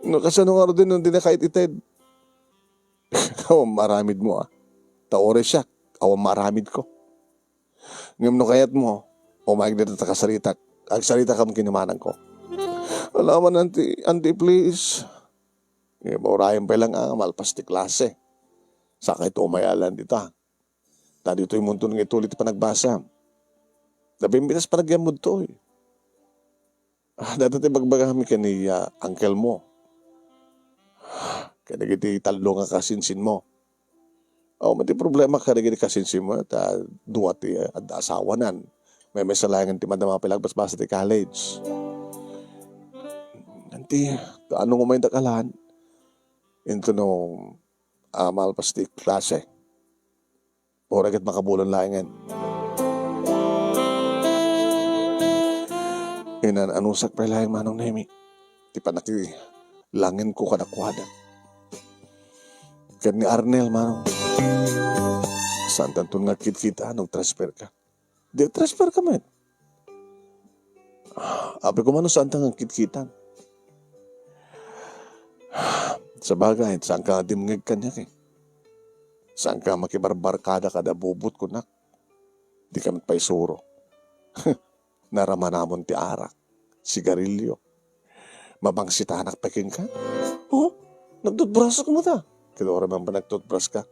No, kasano ngaruden no dinaka it-ited? Awan maaramidmo, a. Ta uray siak, awan maaramidko. Ngem no kayatmo, umayeg dita ta kasaritak. Agsaritakam ken ni manangko. Alaman, Auntie, Auntie, please. Ngem urayen pay lang a, malpas ti klase. Sakayto umayalan dita. Ta ditoy munton nga ituli ti panagbasa. Nabimbitas panagyammodtoy. Ah, dayta ti ibagbagami ken ni, ah, uncle mo. Kadagiti tallo nga kasinsinmo. Awan met ti problema kadagiti kasinsinmo, ta dua ti, ah, adda asawanan. Maymaysa laengen ti madama pay la agbasbasa ti college. Auntie, kaano nga umaydak alaen? Intono, ah, malpas ti klase. Uray ket makabulan laengen. Inan-anusak pay laeng, Manong Nemi, ti panakilangenko kadakuada. Ket ni Arnel, Manong, saantanton nga agkitkita no agtransferka. Di agtransferka met. Apay ko man no saanta nga agkitkitan. Sabagay, saanka nga dimngeg kaniak, eh. Saanka makibarbarkada kada bubot, kunak. Dika met paisuro. Naramanamon ti arak, sigarilyo. Mabangsitanak pay kenka? Oh, nagtutbrush ka met a. Ket uray man nagtutbrush ka,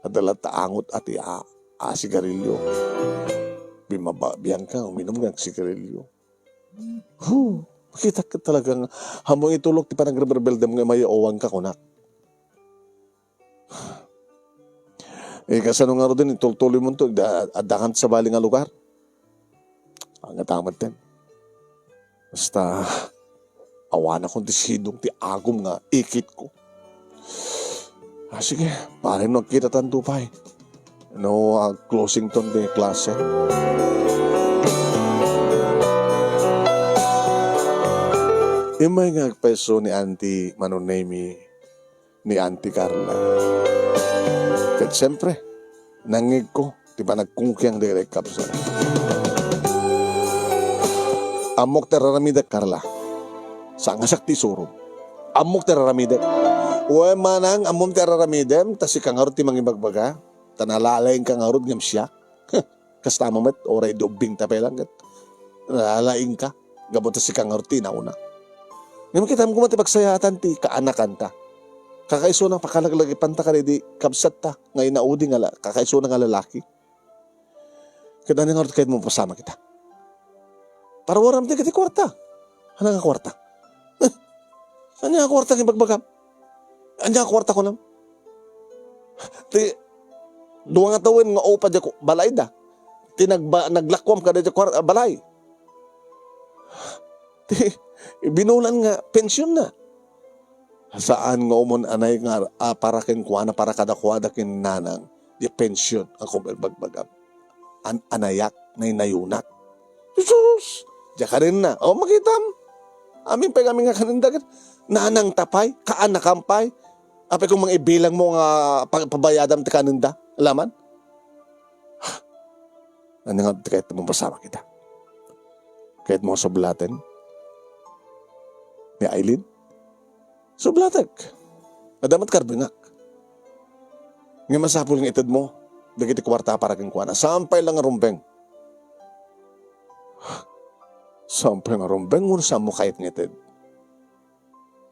adda latta angot a ti a, a sigarilyo. Bimaba-, bianka, uminum nga sigarilyo. Huh, makitak ket talaga nga, ammom itulok ti panagrebelbelem nga imayaowanka, kunak. Eh, kasano ngaruden, itultuloymonto, da-, addakan sabali nga lugar? Ang atamad ten. Basta, awanakon ti sidong ti agum nga ikitko. Ah, sige, pare, no agkitatanto pay. No, ah, closing ton ti klase. Immay nga agpayso ni Auntie Manong Nemi ni Auntie Carla. Ket siempre, nangngegko ti panagkungkiang dagiti kabsat. Ammok ti raramidek, Carla. Saan nga siak ti isurom. Ammok ti raramidek. Wen, Manang, ammom ti raramidem, ta sika ngarud ti mangibagbaga, ta nalalaingka ngarud ngem siak. Kasta met, uray idi ubbingta pay lang ket nalalaingka, gapu ta sika ngarud ti inauna. Ngem kitam koma ti pagsayaatan ti kaanakanta. Kakaisuna pakalaglagipanta kadaydi kabsatta nga inaudi nga la-, kakaisuna nga lalaki. Ket ania ngarud kayatmo mapasamak ita? Parawaram ti kiti kuarta. Ania nga kuarta? Ania nga kuarta nga ibagbagam? Ania nga kuarta kunam? Ti dua nga tawen nga upa diay ku-, balayda. Ti nagba-, naglakuam kada diay kuar-, balay. Ti binulan nga pensionna. Saan nga umun-anay nga, ah, para kenkuana, para kadakuada ken nanang, diay pension a kumbagbagbagam. An-anayak, naynayunak. Jesus! Diay kanenna. O, makitam. Amin pay kami nga kanenda ket nanangta pay, kaanakam pay. Apay kung mangibilang mo nga pa-, pabayadam ti kanenda. Alaman? Ania nga ti kayatmo mapasamak ita? Kayatmo nga sublaten ni Aileen? Sublatek. Adda met karbengak. Ngem masapul nga itedmo dagiti kuarta para kenkuana. Saan pay la nga rumbeng. Saan pay nga rumbeng, wenno saanmo kayat nga ited?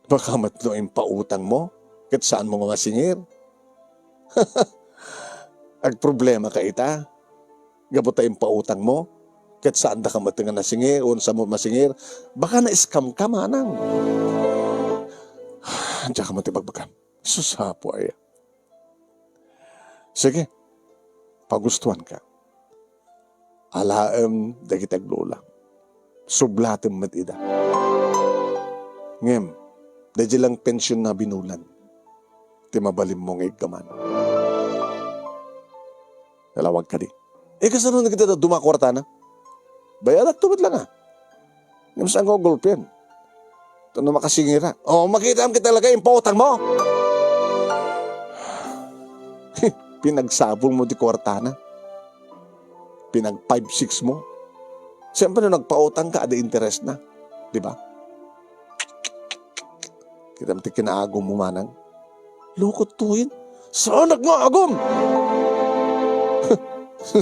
Baka met no impautangmo, ket saanmo nga masingir. Agproblemaka ita, gapu ta impautangmo, ket saandaka met nga nasingir, wenno saanmo masingir. Baka na-scam ka, manang. Diak met ibagbagam. Sus, apo aya. Sige, pagustuanka. Alaem dagiti aglula. Sublatem met ida. Ngem, daydiay lang pensionna a binulan ti mabalinmo nga iggaman. Nalawag kadi. Eh, kasano na kita duma kuartana? Bayadakto met la nga. Ngem saanko a gulpien. Tapno makasingir. O, makitam ket talaga, impautangmo. Pinagsapulmo ti kuartana. Pinag five six mo. Siyempre, no nagpautangka, adda interestna. Di ba? Kitam ti kinaagummo, manang. Loko toyen. Saanak nga agum!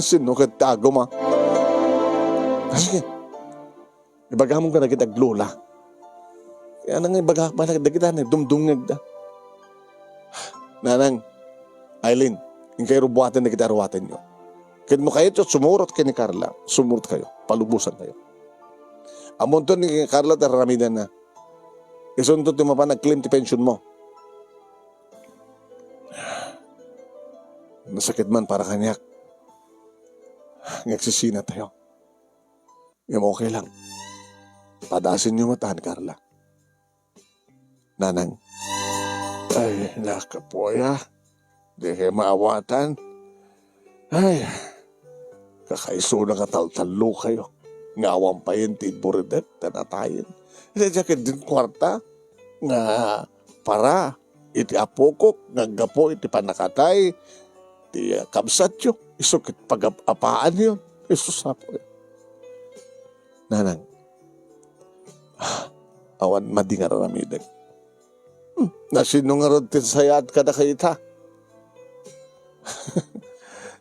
Sino ket ti agum, a? Ah, sige. Ibagamon kadagiti aglula. Kaya na nga ibaga, balag dagita, nagdumdungngegda. Nanang, Aileen, inkay rubuaten dagiti aruatenyo. Ket no kayatyo, sumurot ken ni Carla, sumurot kayo, palubosan kayo. Ammonto ni Carla ti raramidanna. Isunto ti mapan nag-claim ti pension mo. Nasakit man para kaniak. Nga agsisina tayo. Ngem okay lang. Padasenyo met, Carla. Nanang. Ay, nakapuya. Di kayo maawatan. Ay, kakaisuna nga taltallo kayo. nga awan payen ti ibburidek ta natayen. Iti diak ket din kuarta nga para iti apokok nga aggapu iti pannakatay ti kabsatyo, isu ket pagap-apaanyo. Isu sapo. Nanang, awan madi nga aramidek. Hmm, nasino ngarud ti sayaat kadakayo ita?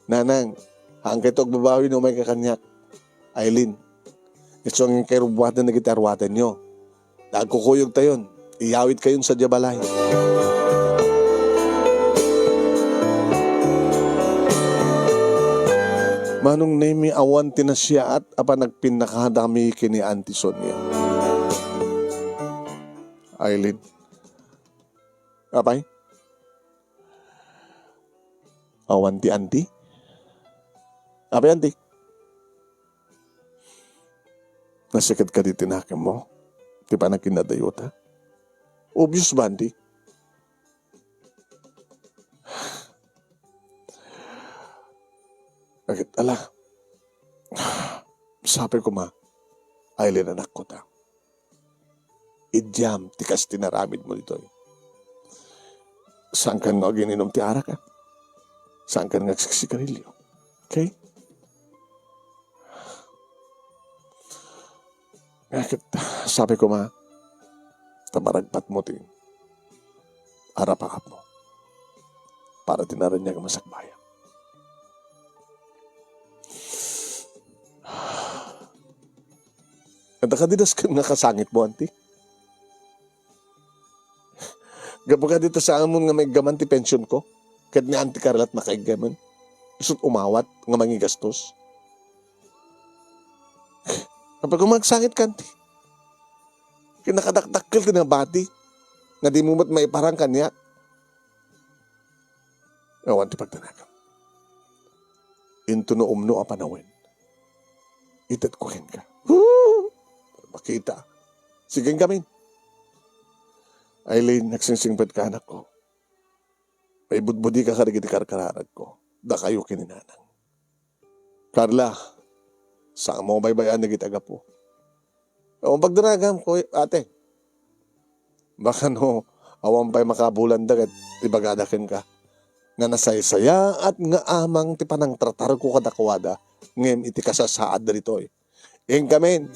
Nanang, haankayto agbabawi no umayka kaniak. Aileen, isu nga inkay rubbuaten dagiti aruatenyo. Ta agkukuyogtayon, iyawitkayon sadiay balay. Manong Nemi, awan ti nasayaat a panagpinnakadami ken ni Auntie Sonia. Aileen. Apay? Awan ti anti? Apay anti? Nasiked kadi ti nakemmo? Ti panakinnadayota? Obvious ba, anti? Agit, ala. Sapay koma, Aileen, anakko ta. Idiam ti kas ti naramidmo ditoy. Saankan nga agin-inum ti arak, a? Saankan nga agsiksigarilyo. Okay? Nga ket, sapay koma, ta maragpatmo ti arapaapmo para ti naraniag a masakbayan. Adda kadi dasken nga kasangitmo, anti? Gapu kadi ta saanmon nga maiggaman ti pensionko, ket ni Auntie Carla ti nakaiggaman. Isu't umawat nga mangigastos. Apay koma agsangitkan ti? Ket nakadakdakkel ti nabati nga dimo met maiparang kaniak. Awan ti pagdanagam. Intono umno a panawen, itedko kenka. Makita. Sige ngamin. Aileen, agsingsingpetka, anakko. Maibudbudika kadagiti karkararagko. Dakayo ken ni Nanang. Carla, saanmo a baybay-an dagiti aggapu. Awan pagdanagam, kuy-, ate. Baka no, awan pay makabulanda ket ibagada kenka nga nasaysayaat nga amang ti panangtratarko kadakuada ngem iti kasasaadda ditoy. Inkamin.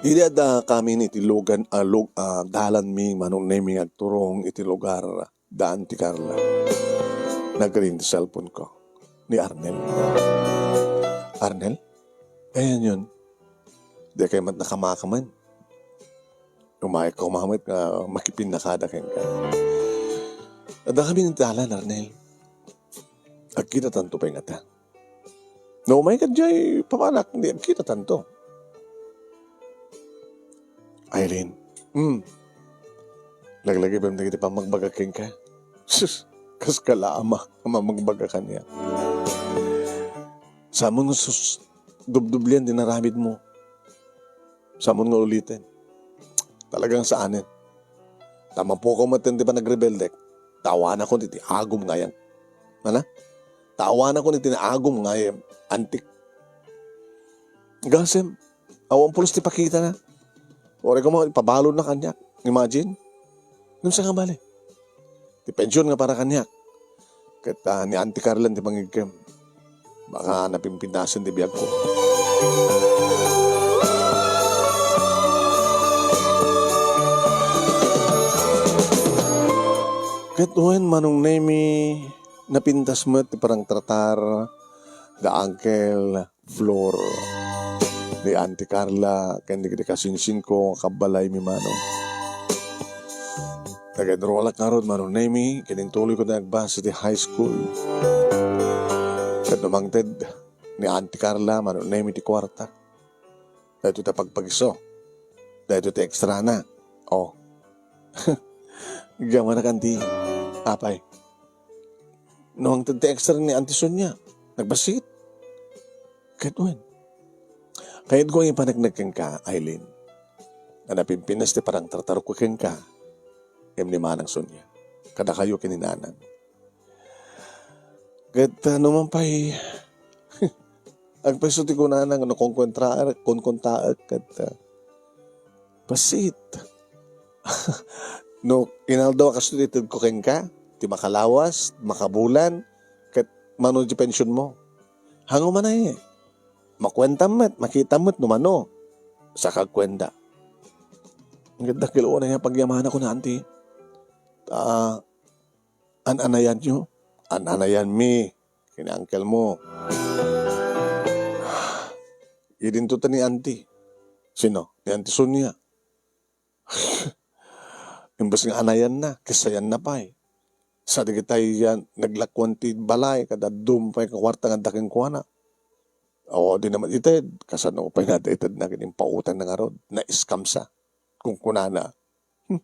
Idi adda kamin iti lugan a lug-, a dalanmi, Manong Nemi, nga agturong iti lugar da Auntie Carla, nagring ti cellphone ko ni Arnel. Arnel? Ayan yun. Di kayo mat nakamakaman. Umayka umamet nga makipinnakada kenka. Adda kami ng dalan, Arnel. Agkita tanto pay ngata. No, may kadjay papanak, di agkita tanto. Irene. Hmm. Laglagi pa dagiti pammagbaga kenka. Sus, kas kala ama, a mamagbaga kaniak. Saamon nga sus-, dubdublian ti naramidmo. Saamon nga uliten. Talagang saanen. Ta mapukaw met ti panagrebeldek. Ta awanakon iti agum nga ayan. Mana? Ta awanakon iti agum nga ayan. Antik. Gasem, awan pulos ti pakitana. Uray koma, ipabalonna kaniak. Imagine? Ngem saan nga bale? Ti pension nga para kaniak. Ket, ah, ni Auntie Carla ti mangigkem. Baka napimpinasen ti biagko. Ket wen, Manong Nemi, napintas met ti parangtratar da Uncle Flor, ni Auntie Carla, ken dagiti kasinsinko nga kabbalaymi, Manong. Nag-enrollak ngarud, Manong Nemi, ken intuloyko ti nagbas iti high school. Ket no mangted ni Auntie Carla, Manong Nemi, ti kuarta. Daytoy ti pagpagiso. Daytoy ti extrana. Oh. Gamanak, Auntie. Apay. No mangted ti extra ni Auntie Sonia, nagbassit. Ket wen. Kayatko nga ipaneknek kenka, Aileen. a napimpinas ti panangtartarukko kenka, ngem ni Manang Sonia, kadakayo ken ni Nanang. Ket, ah, no man pay, agpayso ti kunana nga no konkontraek, konkontaek, ket, ah, bassit. No inaldaw a kastoy ti itedko kenka, ti makalawas, makabulan, ket mano ti pensionmo? Hango man ay, makuentam met, makitam met no mano. Saka agkuenda. Ket dakkel unay a pagyamana, kuna Auntie. Ta, an-anayanyo? An-anayanmi ken ni uncle mo. Idinto ta ni Auntie. Sino? Ni Auntie Sonia. Imbes nga anayanna, kesayanna pay. Sa dagitay a naglakuan ti balay, kada dum pay nga kuarta nga adda kenkuana. O, di naman ited, kasano pay nga adda itedna ket impautangna ngarud, na-scam sa. Kunkunana. Hmm.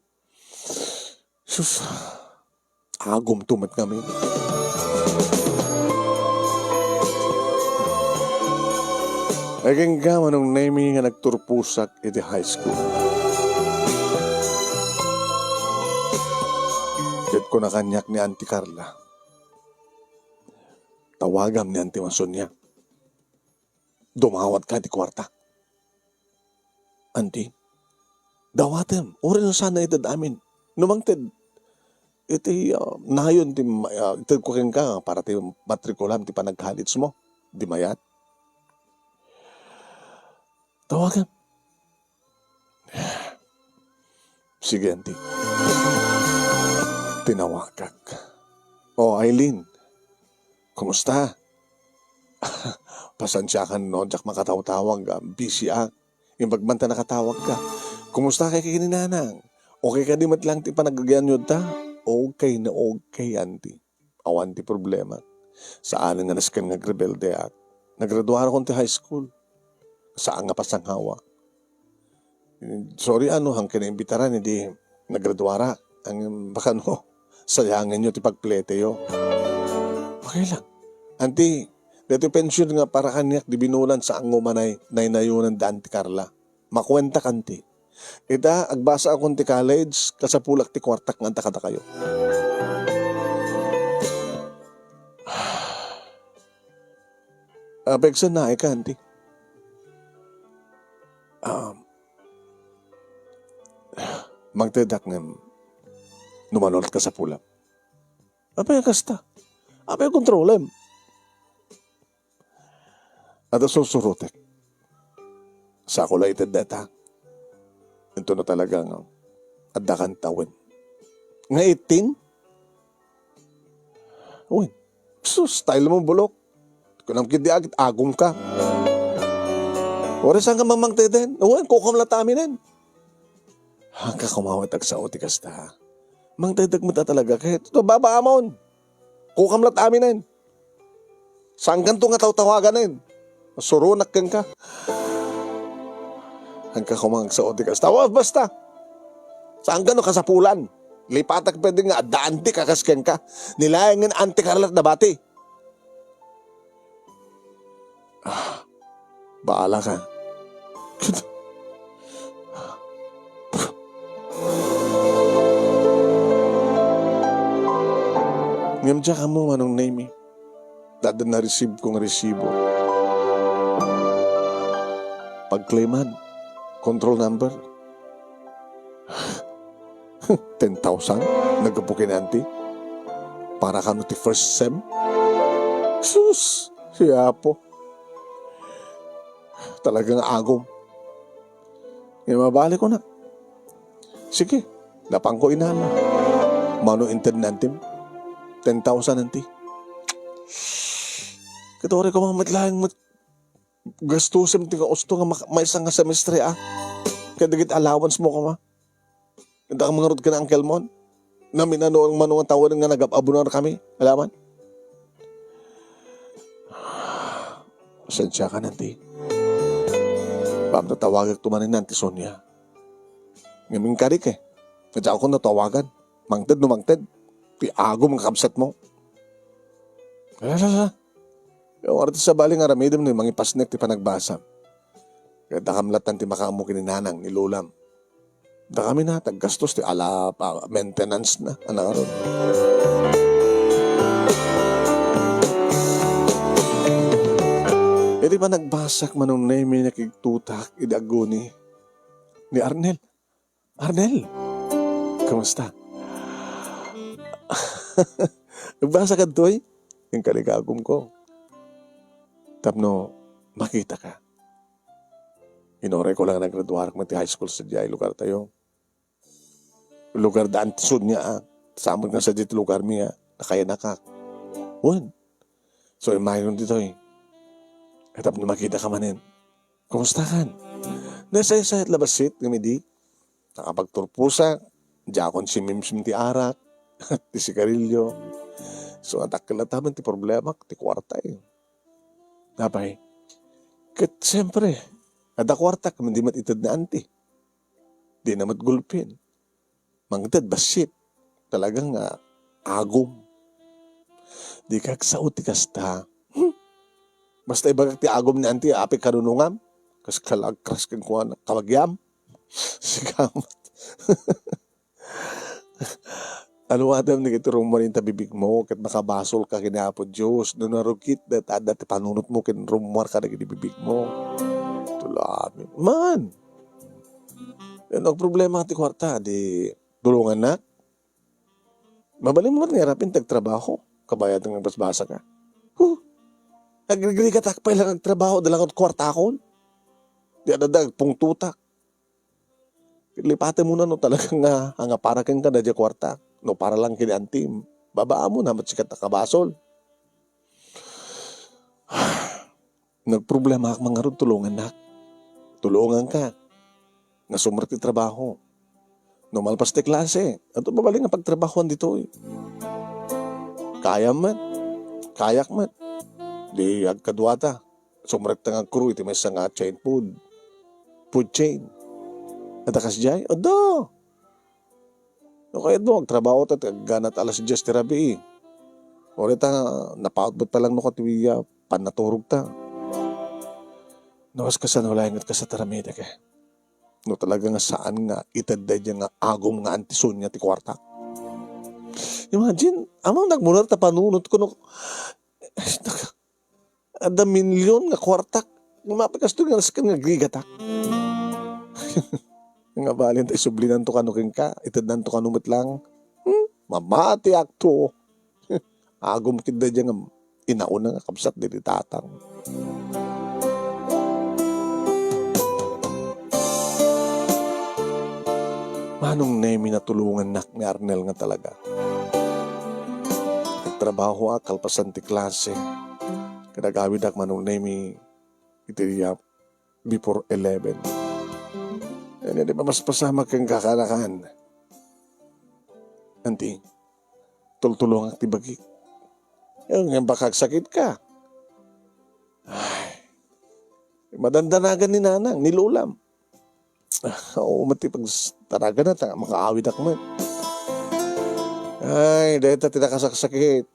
Sus, agumto met ngamin. Ay, kenka, Manong Nemy, nga nagturposak iti high school. Ket kuna kaniak ni Auntie Carla, tawagam ni Auntie Sonia. Dumawatka iti kuarta. Auntie, dawatem, uray no saan nga ited amin. No mangted, iti, ah, nayon ti ma-, ah, itedko kenka para ti matrikulam ti panag-college mo. Di mayat? Tawagam. Sige, Auntie. Tinawagak. O, Eileen. Kumusta? Pasensiakan no diak makatawtawag, ah, busy ak. Imbag man ta nakatawagka. Kumusta kay ken ni Nanang? Okay kadi met laeng ti panagagayannyo ta? Okay na okay, Auntie. Awan ti problema. Saanen nga nasken nga agrebeldeak. Nagraduarakon ti high school. Saan nga pasangawak. Sorry, ano, han kinaimbitarem idi nagraduarak. Ang baka, no, sayangenyo ti pagpleteyo. Okay lang. Auntie, daytoy pension nga para kaniak di binulan, saanko man a naynayonda Auntie Carla. Makuentak, Auntie. Ita, agbasaakon ti college, kasapulak ti kuartak nga adda kadakayo. Ah, pigsa naay ka, Auntie? Ah, mangtedak ngem no mano ket kasapulam. Apay a kasta? Apay a kontrolem? Adda sursurotek. Sako la ited dayta. Intono talaga nga adda kan tawen. Nga eighteen? Wen. Sus, style mo, bulok. Kunam ket di agit agom ka. Uray saan ka mamangteden? Wen, kukam la ta aminen. Hangka kumawa ti agsao ti kasta. Mangtedak met a talaga ket to babaamon. Kukam la ta aminen. Saankanto nga tawtawaganen. Masuronak kenka. Hangka koma nga agsao ti kasta. Wa, basta. Saanka no kasapulan. Lipatak pwede nga adda anti kakas kenka. Nilayangen anti karlat nabati. Ah, baala ka. Ngem diak ammo, Manong Nemy, adda na-receive ko nga resibo. Pag-claiman, control number. Ten thousand? Naggapu ken ni Auntie? Para kano ti first sem? Sus! Si Apo. Talaga nga agom. Ngem mabali ko na. Sige, napanko inana. Mano inted ni Auntie? Ten thousand, Auntie. Ket uray ko met laeng met gastusem ti kausto nga mak-, maysa nga semestre, a. Ket dagiti allowance mo koma. Adda ka mangarud ken uncle mo. Namin-ano ang mano nga tawen nga nagab-abonar kami. Alaman? Pasensiakan, Auntie. Baka tatawagak to manen ni Auntie Sonia. Ngem inkarik, e. Kaya ako natawagan. Mangted no mangted. Ti agom nga kabsat mo. Ala, ala, ala. Yung artist sa bali nga aramidem no mangipasnek ti panagbasa. Kaya dakam latan ti makaammo ken ni Nanang ni Lolam. Dakami na, taggastos ti ala pa, maintenance na, anak ngarud. Iti panagbasak, Manong Nemi, nakigtutak idi aguni ni Arnel. "Arnel, kumusta?" "Nagbasa ka ditoy?" Inkalikagumko. "Tapno makita ka. Inuray ko lang nagraduarak met ti high school sadiay lugar tayo. Lugar da Auntie Sonia, ah. Sa met nga sadiay ti lugar mi, ah. Nakayanakak." "Wen. So, imayon ditoy. Tapno makita ka manen. Kumusta kan?" Nasaysayat la bassit ngem idi nakapagturposak, diakon simimsim ti arak, ti sigarilyo. So, adakkel latta met ti problemak, ti kuarta, eh. Apay, ket siempre, adda kuartak, ngem di met ited ni Auntie. Di na met gulpin. Mangted bassit. Talagang, ah, agum. Di ka agsao ti kasta. Hmm. Basta ibagak ti agum ni Auntie, apay kanunongam. Kas kalagkras kenkuana, kabagiam. Sika met. Aluadem dagiti rummuar ita bibigmo, ket makabasolka ken Apo Dios no narugit dayta adda ti panunotmo ken rummuarka dagiti bibigmo. Tulami. Man! No agproblema ti kuarta, di tulongannak. Mabalinmo met nga arapin ti agtrabaho, kabayat nga agbasbasaka. Huh! Agrigrigatak pay lang agtrabaho, adda lang kuartakon. Di adda agpungtotak. Lipatem muna no talaga nga, nga para kenka daydiay kuarta. No para lang ken Auntie, babaam muna met sika ta kabasol. Nagproblemaak man ngarud, tulongannak. Tulonganka. Nga sumrek ti trabaho. No malpas ti klase, adda mabalin nga pagtrabahoan ditoy. Kayam met. Kayak met. Di agkaduata. Sumrekta nga agkuro iti maysa nga chain food. Food chain. Adda kasdiay? Adda. No kayatmo, agtrabaho ta, ti aggana ta alas dies ti rabii. Uray ta, napautbet ta lang no kati, ah, pannaturogta. No, kas-, kasano laeng ket kasta ti aramidek, eh. No talaga nga saan nga ited daydiay nga agum nga Auntie Sonia ti kuarta. Imagine, ammom, nagmunar ta panunot ko no, adda milyon nga kuartak. Mapay kastoy nga nasken nga agrigatak. Nga balin ta isublinanto kano kenka, itednanto kano met lang. Hmm? Mamatiakto. Agum ket daydiay nga inauna nga kabsat diti tatang. Manong Nemi, natulongannak ni Arnel nga talaga. Nagtrabahoak kalpasan ti klase. Ket agawidak, Manong Nemi, iti, ah, before eleven. Ania ti pamaspasamak kenka, kanakan. Auntie, tultulongak ti bagik. Eh, ngem baka agsakitka. Ay, madandanagan ni nanang, ni lolam. Ah, oo, met ti pagtaragana ta makaawidak met. Ay, dayta ti nakasaksakit.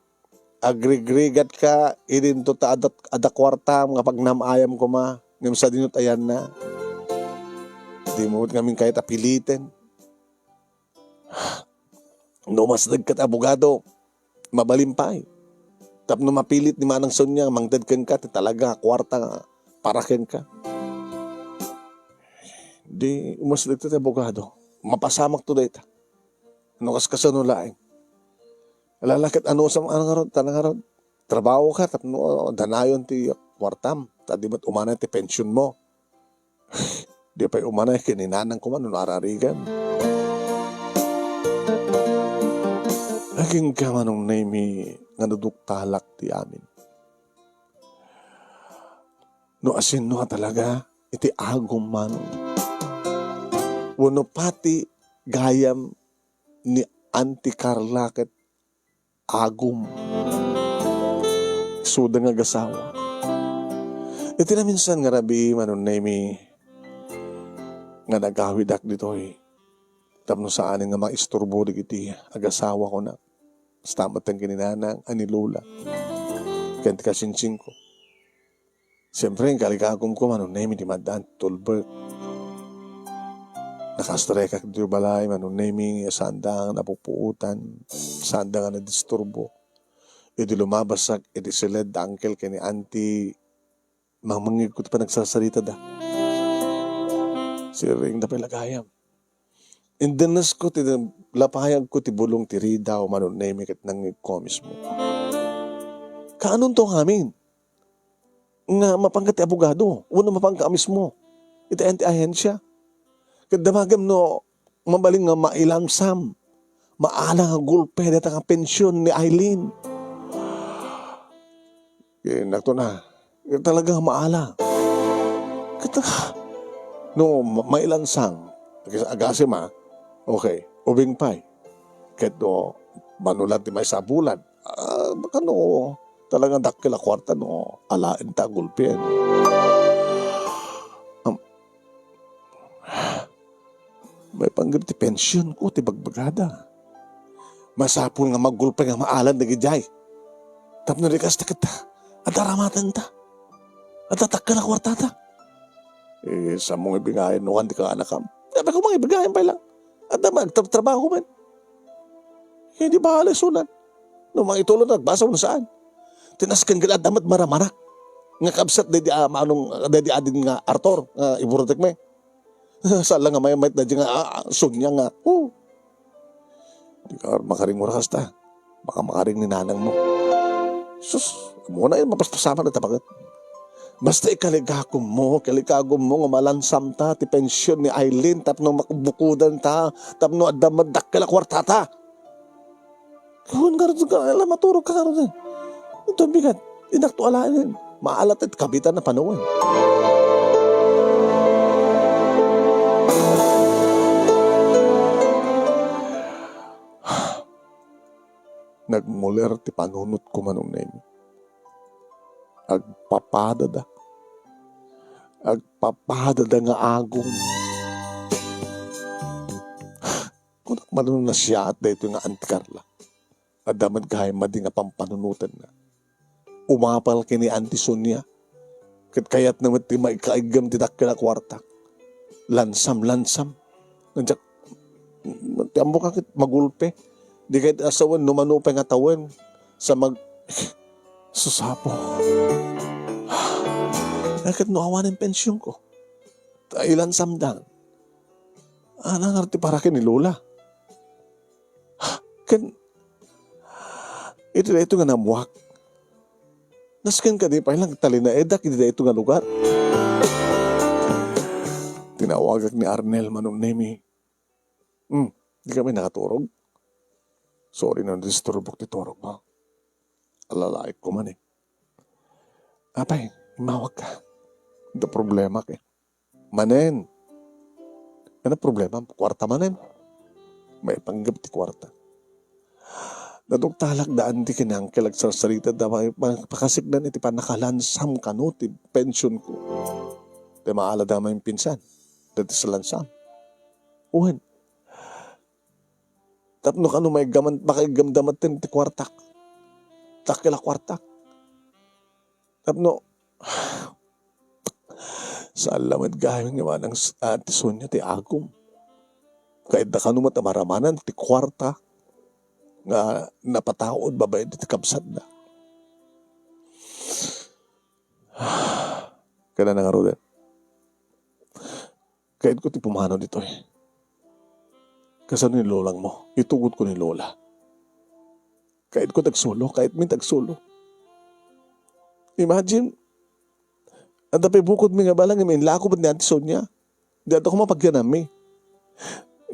Agrigrigatka idinto ta adda, adda kuartam nga pagnam-ayam koma, ngem sadino ti ayanna? Dimo met ngamin kayat a piliten. No umasdegka ti abogado, mabalin pay. Tapno mapilit ni Manang Sonia nga mangted kenka ti talaga a kuarta nga para kenka. Di umasdegta ti abogado. Mapasamakto dayta. No kaskasano laeng. Ala, ket anusam, ano ngarud, ta ngarud, trabahoka tapno danayon ti kuartam. Ta di met umanay ti pensionmo. Di pay umanay ken ni nanang koma no naararigan. Agingga, Manong Nemi, nga naduktalak ti amin. No asino a talaga iti agum, Manong. Wenno pati gayam ni Auntie Carla ket agum. Isuda nga agasawa. Iti naminsan nga rabii, Manong Nemi, nga nagawidak ditoy tapno saanen nga maisturbo dagiti agasawako, nak. Basta met ken ni nanang a ni lola ken ti kasinsingko. Siempre, inkalikagumko, Manong Nemi, ti maddaan ti tulbek. Nakastrek ak ditoy balay, Manong Nemi, nga saanda nga napupuotan, saanda nga nadisturbo. Idi lumabasak iti siled da uncle ken ni auntie, mangmangngegko ti panagsarsaritada. Sirrengda pay la gayam. Indennesko ti lapayagko ti bulong ti ridaw, Manong Nemi, ket nangngegko a mismo. Kaanonto ngamin? Nga mapanka ti abogado, wenno mapanka a mismo iti ayan ti ahensia. Ket damagem no mabalin nga mailamsam, maala nga gulpe dayta nga pension ni Eileen. Ket nakto na, talaga nga maala. Ket, ah, no ma-, mailansang, agasem a, okay, ubing pay. Ket no, manulat ti maysa a bulan, ah, kano, talagang dakkel a kuarta no alaenta a gulpien. Am, maipanggep ti pensionko ti bagbagada. Masapul nga maggulpe nga maalan dagidiay. Tapno di kasta ket, adda ramatenta. Adda dakkel a kuartata. Eh, saanmo nga ibigayen no wan ti kaanakam? Sabi ko, nga ibigayen pay lang. Adda man, agtrabtrabaho man. Eh, di bale, sunan. No mangitulo na, nagbasa, no saan. Tinasken ket adda met maramanak. Nga kabsat, dedi, ah, manong, dedi adin nga Arthur, nga iburutek mi. Saan lang nga may, may, nga, ah, ah, Sonia nga. Oh. Di ka makaring oras ta. Baka makaring ni nanang mo. Sus, muna yun, mapaspasaman na tapaket. Basta ikaligagom mo, ikaligagom mo nga malansam ta ti pension ni Eileen tapno makbukudan ta, tapno adda madakkel a kuarta ta. Kun garud ka, ala, maturog ka garud. Ito bigat. Inakto alaen. Maalat it kabitan na panawen. Nagmuler ti panunotko, Manong Nemi. Agpapadada. Agpapadada nga agong. Kunak, mano nasiaat daytoy nga Auntie Carla? Adda met gayam madi nga pampanunotenna. Umapal ken ni Auntie Sonia. Ket kayatna met ti maikaiggem ti dakkel a kuarta. Lansam, lansam. Nandiak, ti ammok a ket magulpe. Di ket asawen no mano pay nga tawen. Sa mag-, susapo. Ket no awanen pensionko, ta ilansamdan. Ana ngarud ti para ken ni Lola? Ken, iti daytoy nga nammuak, nasken kadi pay lang talinaedak iti daytoy nga lugar. Tinawagak ni Arnel, Manong Nemi. Hmm, di kami nakaturog? Sorry no disturbok ti turog mo. Alalaik ko man eh. Apay, imawag ka. Ito problema ka. Manen. Ano problema? Kuarta manen. Maipanggep ti kuarta. Naduktalak da Auntie ken ni Uncle agsarsarita da ma-, ma-, pakasiknan iti pannakalansam kano ti pension ko. Ti maala da main pinsan. Dati sa lansam. Wen. Tapno kano maiggaman, makaiggamda met ti kuartak. Dakkel a kuartak. Tapno, saan la met gayam nga manang s-, ah, ti Sonia ti agom. Kayatda kano met a maramanan ti kuarta nga napataud babaen ti kabsatda. Kada nangaruden. Kayatko ti pumanaw ditoy. Kasano ni lolang mo? Itugod ko ni lola. Kayatko ti agsulo, kayatmi ti agsulo. Imagine, adda pay bukodmi nga bala nga immaanko met ni Auntie Sonia. Di adda koma pagyananmi.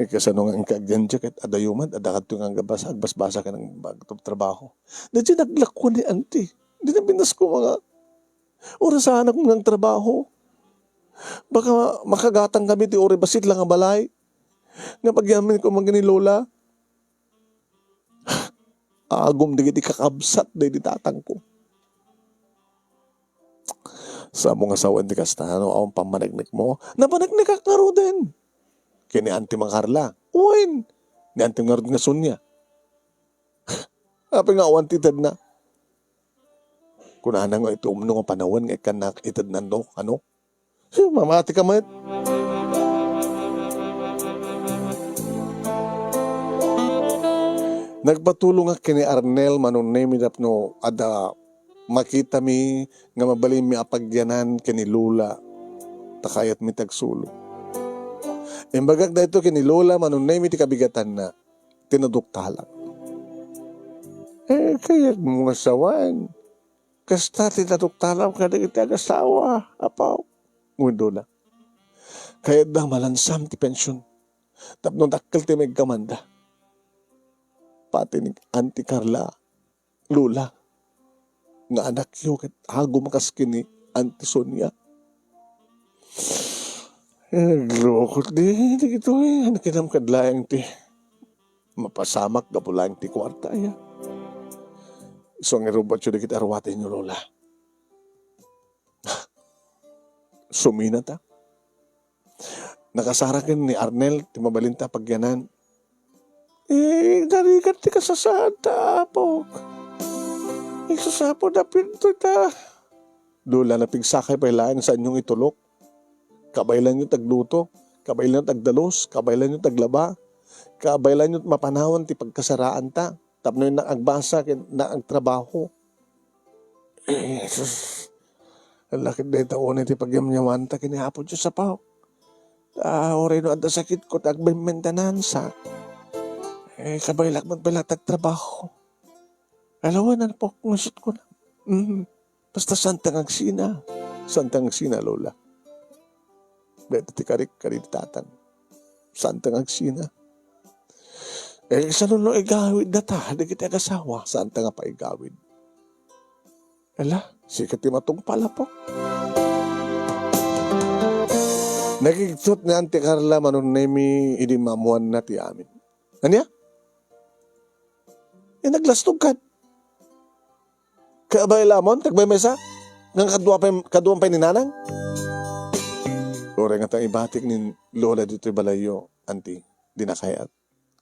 Eh, kasano nga inka agyan dita ket adayo man, adda kadto nga agbas-, agbasbasa ken agtrabaho. Di dita naglakwan ni Auntie. Di na binasko mga Orasanak nga agtrabaho. Baka makagatang kami ti uray bassit la nga balay. Nga pagyananmi koma ken ni lola. Agom dagiti kakabsat daydi tatangko. Saanmo nga sawen ti kasta, no awan pammaneknekmo? Napaneknekak ngaruden. Ken ni Auntie Mang Carla. Wen. Ni Auntie ngarud nga Sonia. Apay nga awan ti itedna? Kunana nga iti umno nga panawen nga ikkannak itedna, no? Ano? Si, mamati ka met. Nagpatulongak ken ni Arnel, Manong Nemi, tapno adda makitami nga mabalinmi a pagyanan ken ni Lola ta kayatmi ti agsulo. Imbagak daytoy ken ni Lola, Manong Nemi, ti kabigatanna, ti naduktalak. Eh, kayatmo nga sawen. Kasta ti naduktalam kadagiti agasawa, Apo. Wen Lola. Kayatda nga malansam ti pension. Tapno dakkel ti maigkamanda. Pati ni Auntie Carla, Lola, nga anakyo ket agum a kas ken ni Auntie Sonia. Eh, naglukot di, dagitoy. Nakinam kad laeng ti mapasamak gapu laeng ti kuarta, aya. Isu nga irubbotyo dagiti aruatenyo, Lola. Suminata. Nakasaraken ni Arnel ti mabalinta a pagyanan. Eh, narigat ti kasasaadta, Apok. Isu sapay a pinto ta. Lola, napigsakay pay laeng, saanyo nga itulok. Kabaelanyo ti agluto, kabaelanyo ti agdalus, kabaelanyo ti aglaba, kabaelanyo ti mapanawan ti pagkasaraanta. Tapno innak agbasa ken innak agtrabaho. Eh, sus. Lakit dayta unay ti pagyamyamanta ken ni Apo Dios, Apo. Ta, uray no adda sakitko, ta agmainmaintenansa. Eh, kabaelak met pay laeng ti agtrabaho. Alawan, Apo, nga isut ko na. Mm. Basta saanta nga agsina. Saanta nga agsina, Lola. Dayta ti karik, kari ti tatang. Saanta nga agsina. Eh, kasano no igawid data, dagiti agasawa, saanta nga paigawid. Ala, sika ti matungpal, Apo. Nagigtot ni Auntie Carla, Manong Nemi, idi maammoanna ti amin. Ania? Eh, naglastog kad. Kabaelamon, tagmaymaysa? Ngem kadua pay, kaduam pay ni Nanang? Uray ngata ibatik ni Lola ditoy balayyo, Auntie, dina kayat.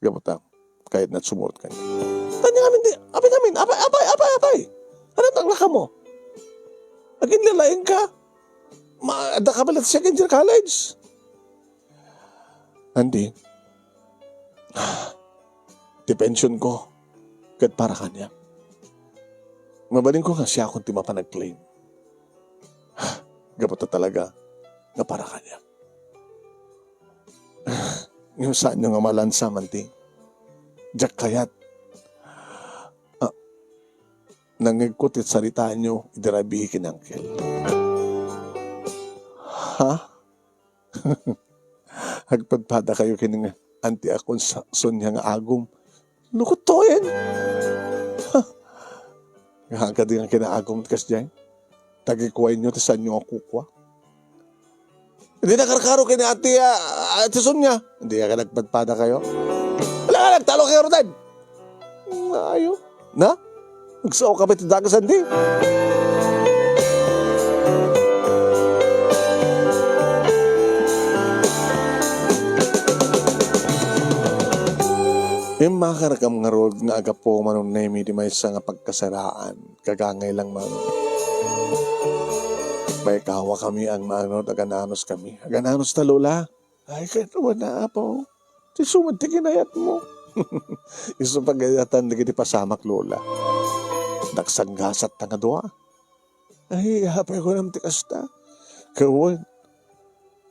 Gapu ta, kayatna sumurot kaniak. Ania ngamin di, apay ngamin, apay, apay, apay, apay! Ano ti aglakamo? Aginlalaing ka? Ma-, adda ka pay latta second year college? Auntie, ti pension ko, ket para kaniak. Mabalinko nga siakon ti mapan ag-claim. Gapu ta talaga nga para kaniak. Ngem saanyo nga malansam, Auntie. Diak kayat. Ah, nangngegko ti saritaanyo idi rabii ken Uncle. Ha? Agpadpadakayo ken ni Auntie a Cons-, Sonia nga agum. Lukot to, en. Nga agadi nga kinaagum ti kasdiay. Tagikuayo ti saanyo nga kukua. Idi nakarkaro ken ni Ate, ah, Ate Sonia. Idi nga nagpadpadakayo. Ala nga, nagtalo kayo, Rodan. Nga ayo. Na? Nagsao ka ba iti dagas, Andy? Immakar kam ngarud nga agapo, Manong Nemi, ti maysa nga pagkasaraan. Kagangay lang man. Maikawakami a manunot, agan-anos kami. Agan-anos ta, Lola. Ay, ket wen, Apo. Ti sumad ti kinayatmo. Isu pagayatan dagiti pasamak, Lola. Nagsanggasat ta nga dua. Ay, apay kunam ti kasta? Ket wen,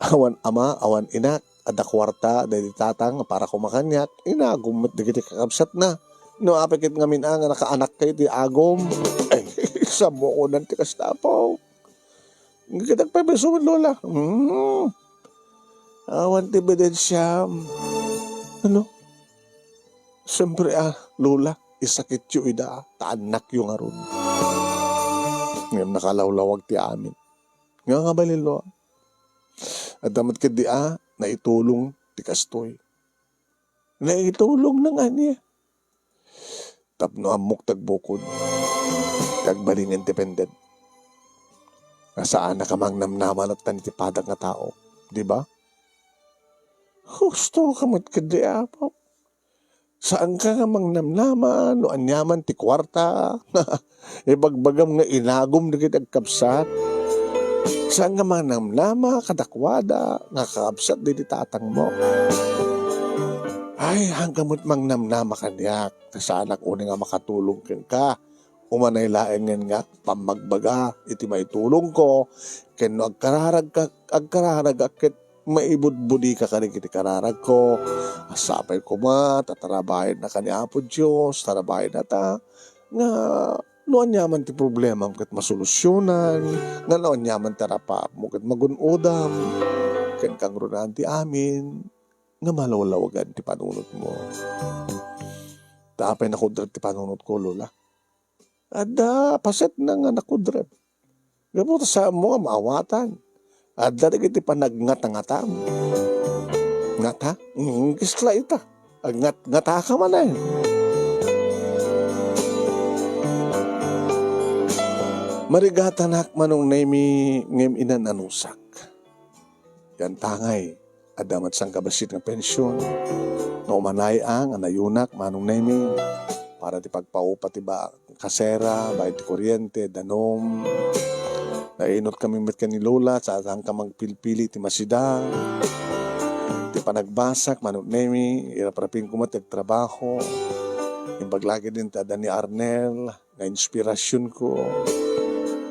awan ama, awan inak, adda kuarta, daydi tatang, para koma kaniak, inagum met dagiti kakabsatna. No, apay ket ngamin a nga nakaanakkayo ti agum. Ay, sammo kunan ti kasta, Apo. Ngem ket agpayso met, Lola. Hmm. Awan ti ebidensiam. Ano? Siempre, ah, Lola, isakityo ida, ta annakyo ngarud. Ngem nakalawlawag ti amin. Nga nga balin, Lola. Adda met ketdi, ah, naitulong ti kastoy. Naitulong nang ania? Tapno ammok ti agbukod, ti agbalin nga independent. Nga saanak a mangnamnama latta iti padak nga tao, di ba? Husto ka met ketdi, Apo. Saanka nga mangnamnama no aniaman ti kuarta. Ibagbagam nga inagum dagiti agkabsat. Saan nga mangnamnama kadakuada nga kakabsat dagiti tatangmo. Ay, hanggang met mangnamnama kaniak, ta saanak unay nga makatulong kenka. Umanay laengen nga pammagbaga iti maitulongko, ken no agkararagka, agkararagak ket maibudbudika kadagiti kararagko. Sapay koma ta tarabayenna ken ni Apo Dios, tarabayenna ta nga no aniaman ti problemam ket masolusyonan, nga no aniaman ti arap-arapmo ket magun-odam, ken kangrunaan ti amin nga malawlawagan ti panunotmo. Ta apay nakudrep ti panunotko, Lola? Adda, paset na nga nakudrep. Gapu ta saanmo nga maawatan. Adda dagiti panagngatangatam. Ngata? Mm, kisla ita. Agngat-ngataka manen. Marigatanak, Manong Nemi, ngem inan-anusak. Yan tangay, adda met sangkabassit nga pension. No umanay a nga nayunak, Manong Nemi, para ti pagpaupa ti ba-, kasera, bayad ti kuryente, danum. Nainut kami met ken ni Lola, saan ka magpilpili ti masida. Ti panagbasak, Manong Nemi, iraprapingko met ti agtrabaho. Imbag lagi din ti adda ni Arnel, nga inspirasyonko.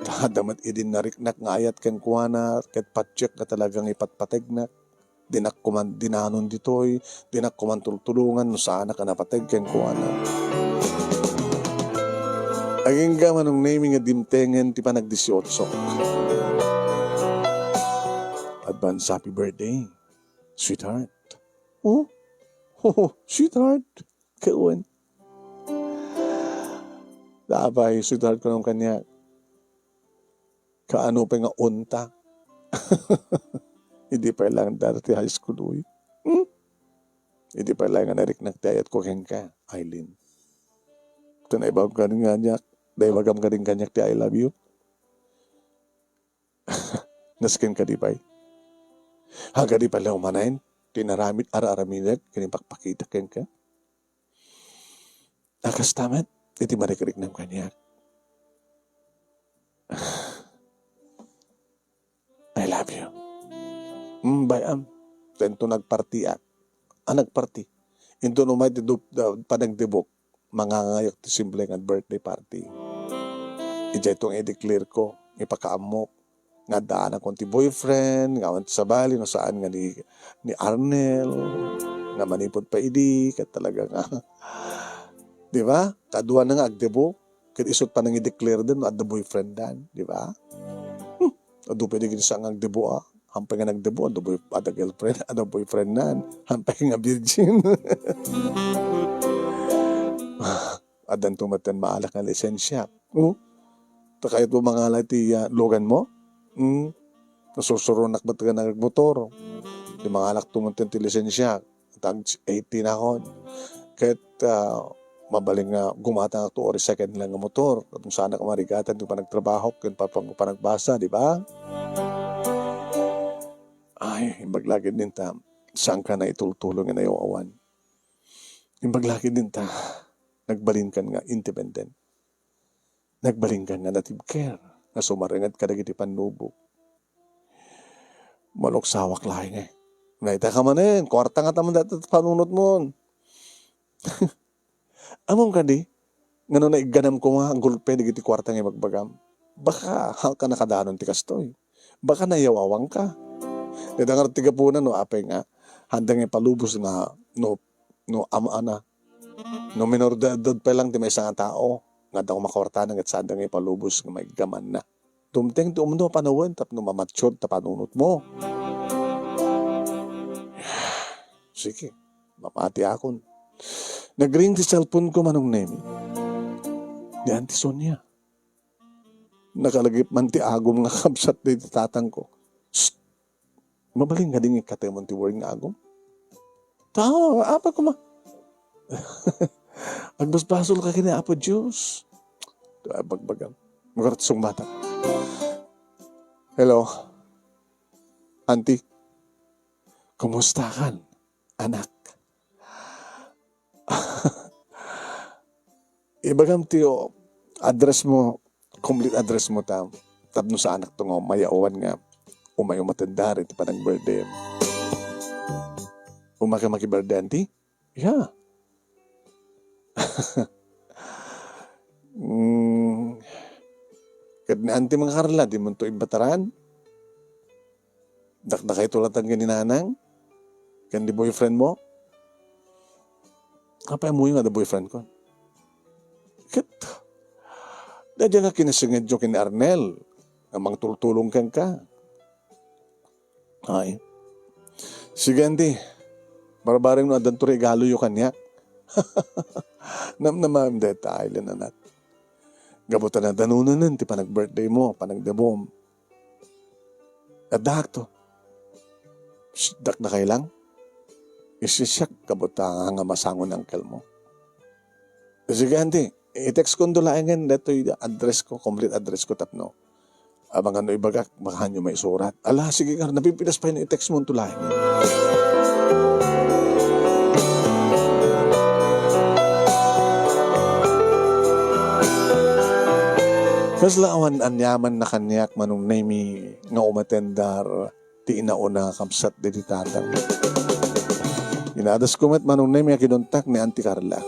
Ta adda met idin nariknak nga ayat kenkuana, ket patiek nga talaga nga ipatpategnak. Dinak koman dinanon ditoy, dinak koman tultulongan no saanak a napateg kenkuana. Agingga, Manong Nemi, nga dimtengen ti panagdisiotso. Advance happy birthday, sweetheart. Oh? Oh, sweetheart. Kawan. Apay, sweetheart, kunam kaniak. Kaano pay nga unta? Idi pay laeng dara ti high school, uy. Hmm? Idi pay laeng nga nariknak ti ayatko kenka, Eileen. Ito naibagam kadin kaniak, naibagam kadin kaniak ti I love you. Nasken kadi pay? Hagadi pay la umanen ti inaramid, ar-aramidek ken impakpakita kenka? A kasta met iti marikriknam kaniak. I love you. Mm, bay-am. Ta inton nagpartiak. A, nagparti. Inton umay ti dup-, da-, panagdebok, mangangayok ti simple nga birthday party. Idiay to nga i-declare ko, ipakaammok nga addaanakon ti boyfriend, nga awan ti sabali no saan nga ni, ni Arnel, nga manipud pay idi, ket talaga nga, di ba? Kaduana nga agdebok, ket isut' panang i-declare den no adda boyfriend dan, di ba? Hmm, adu pay dagiti saan nga agdebok, a. Hampay nga nagdebok, adda boy-, adda girlfriend, adda boyfriend nan. Hampay nga virgin. Addanto met ten maalak nga lisensia. Oh? Ta kayatmo mangala ti, ah, logan mo? Hmm? Nasursuronak met nga nagmotor. Di mangalak to met ti lisensia. Tag eighteen akon. Ket, ah, mabalin nga gumatang to ori second hand nga motor. Ket no saanak a marigatan ti panagtrabaho ken pa-, pa-, panagbasa, di ba? Ay, imbag lagid ninta, saan ka na itultulo nga nayaw-awan? Imbag lagid ninta, nagbalinkan nga independent. Nagbalinkan nga native care nga sumarenget kadagiti pannubok. Maluksawak laeng, eh. Naitak manen, kuarta nga taman dayta panunotmon. Ammom kadi, ngano naigganam koma gulpe dagiti kuarta nga ibagbagam? Baka, ha, ka nakadanon ti kastoy. Baka nayaw-awanka. Dayta ngarud ti gapuna no apay nga, haanda nga ipalubos nga no, no, am-, ana, no minor de edad pa lang ti maysa nga tao, nga adda koma kuartana, ket saanda nga ipalubos nga maiggamanna. Dumteng ti umno a panawen tapno ma-mature ta panunotmo. Sige, mamatiakon. Nagring ti cellphone ko, Manong Nemi. Ni Auntie Sonia. Nakalagip man ti agom nga kabsat daydi tatangko. Shh! Mabalin nga di nga ikatemon ti word nga agom? Tao, apa kuma? Agbasbasol ka kini Apo Dios. Bagbagam. Magarat sungbatak. Hello, Auntie. Kumusta kan, anak? Ibagam ti, o, address mo, complete address mo ta, tapno saanak to nga mayawan nga umay umattendar iti panag-birthday. Umaka maki-birthday, Auntie? Yeah. Mm, ket ni Auntie nga Carla, dimonto imbataran? Dakdakayto latta ken ni Nanang? Ken di boyfriend mo? Apay ammoyo nga adda boyfriend ko? Ket, daydiay nga kinasingedyo ken ni Arnel, nga mangtultulong kenka. Ay. Sige, Auntie. Barbareng no addanto regaloyo kaniak. Namnamam dayta, Aileen, anak. Gapu ta nadanonen ti panag-birthday mo, panagdebom. Addaakto. Shh, dakdakay lang. Isisiak gapu ta nga masango ni uncle mo. Sige, Auntie. I-text ko laengen daytoy address ko, complete address ko tapno. Amangan no ibagak, baka haanyo maisurat. Ala, sige nga, napimpinas pay no i-text mo to laengen. Kasla awan aniamanna kaniak, Manong Nemy, nga umattend ti inauna a kabsat daydi tatang. Inadasko met, Manong Nemy, a kinuntak ni Auntie Carla.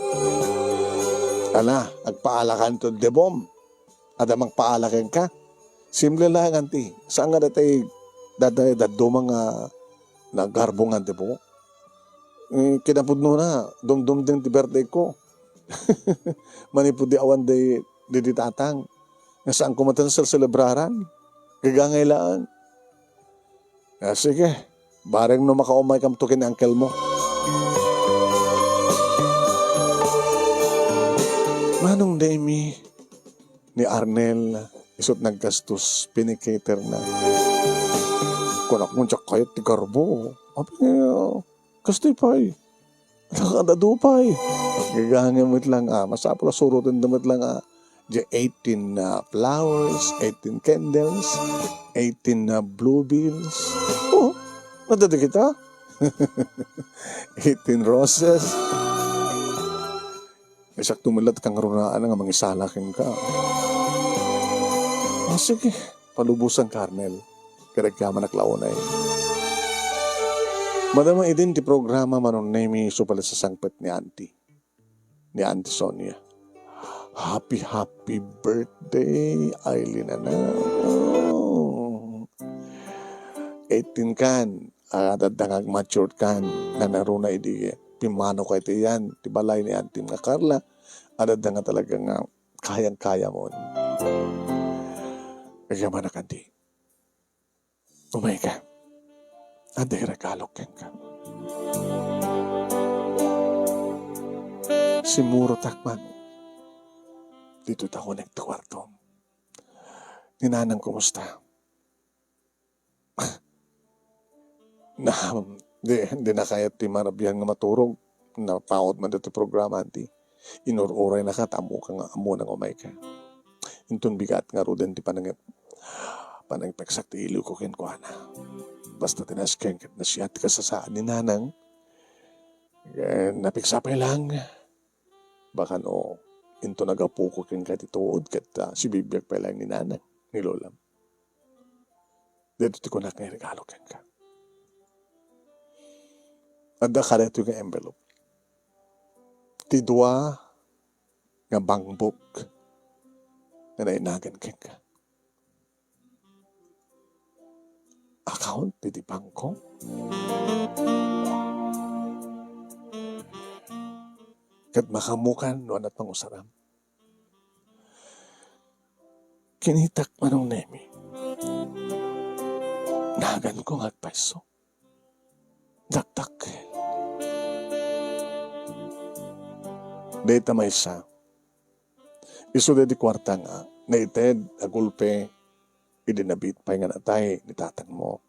Ala, agpaalakanto debom. Adda mangpaala kenka. Simple laeng, Auntie. Saan nga dayta, dayta dadduma nga nagarbo nga debom? Eh, kinapudnona, dumdumdeng ti birthday ko. Manipud di awan daydi tatang. Nga saan ko met a selebraran. Gagangay laeng. Ah, sige. Bareng no makaumay kamto ken uncle mo. Manong Nemy, ni Arnel, isut naggastos, pinikater na. Kunak mo, diak kayat ti garbo. Apay nga, kastoy pay. Nakadadu pay. Gagangay met lang, ah. Masapul a suroten da met lang, ah. Di eighteen na flowers, eighteen candles, eighteen na bluebells. Oh, nadada kita? Eighteen roses. Isakto met latta kangrunaan nga mangisala kenka. Ah, sige. Palubosanka, Arnel. Ket agyamanak la unay. Madama idin ti programa, Manong Nemy, isu pay la sasangpet ni Auntie. Ni Auntie Sonia. Happy, happy birthday, Aileen, anak. Eighteen kan, adda nga agmature kan, nanaruna idi pimmanoka iti yan, ti balay ni Auntie nga Carla, adda nga talaga nga kayang-kayamon. Agyamanak, Auntie. Umayka. Adda iregalok kenka. Simmurotak man. Ditoy ta kunek ti kuartom. Ni Nanang, kumusta? Na, di, di na kayat ti marabian nga maturog. Napaut man ditoy programa, Auntie. Inur-urayna ka, ta ammoka nga, ammona nga umayka. Inton bigat ngaruden ti panangip-, panangipeksak ti iliwko kenkuana. Basta ti nasken ket nasiat ti kasasaan ni Nanang. Eh, napiksa pay lang. Baka no, inton nagapoko kenka ti tuod, ket, ah, sibibiag pay lang ni Nanang, ni Lolam. Daytoy ti kunak nga iregalo kenka. Adda kadaytoy nga envelope. Ti dua nga bankbook nga nainagan kenka. Account iti bangko? Ket makaammokan no ania ti pangusaram. Kinitak, Manong Nemy. Naganko nga agpayso. Dakdakkel. Dayta maysa. Isu daydi kuarta nga naited a gulpe idi nabiit pay nga natay ni tatangmo.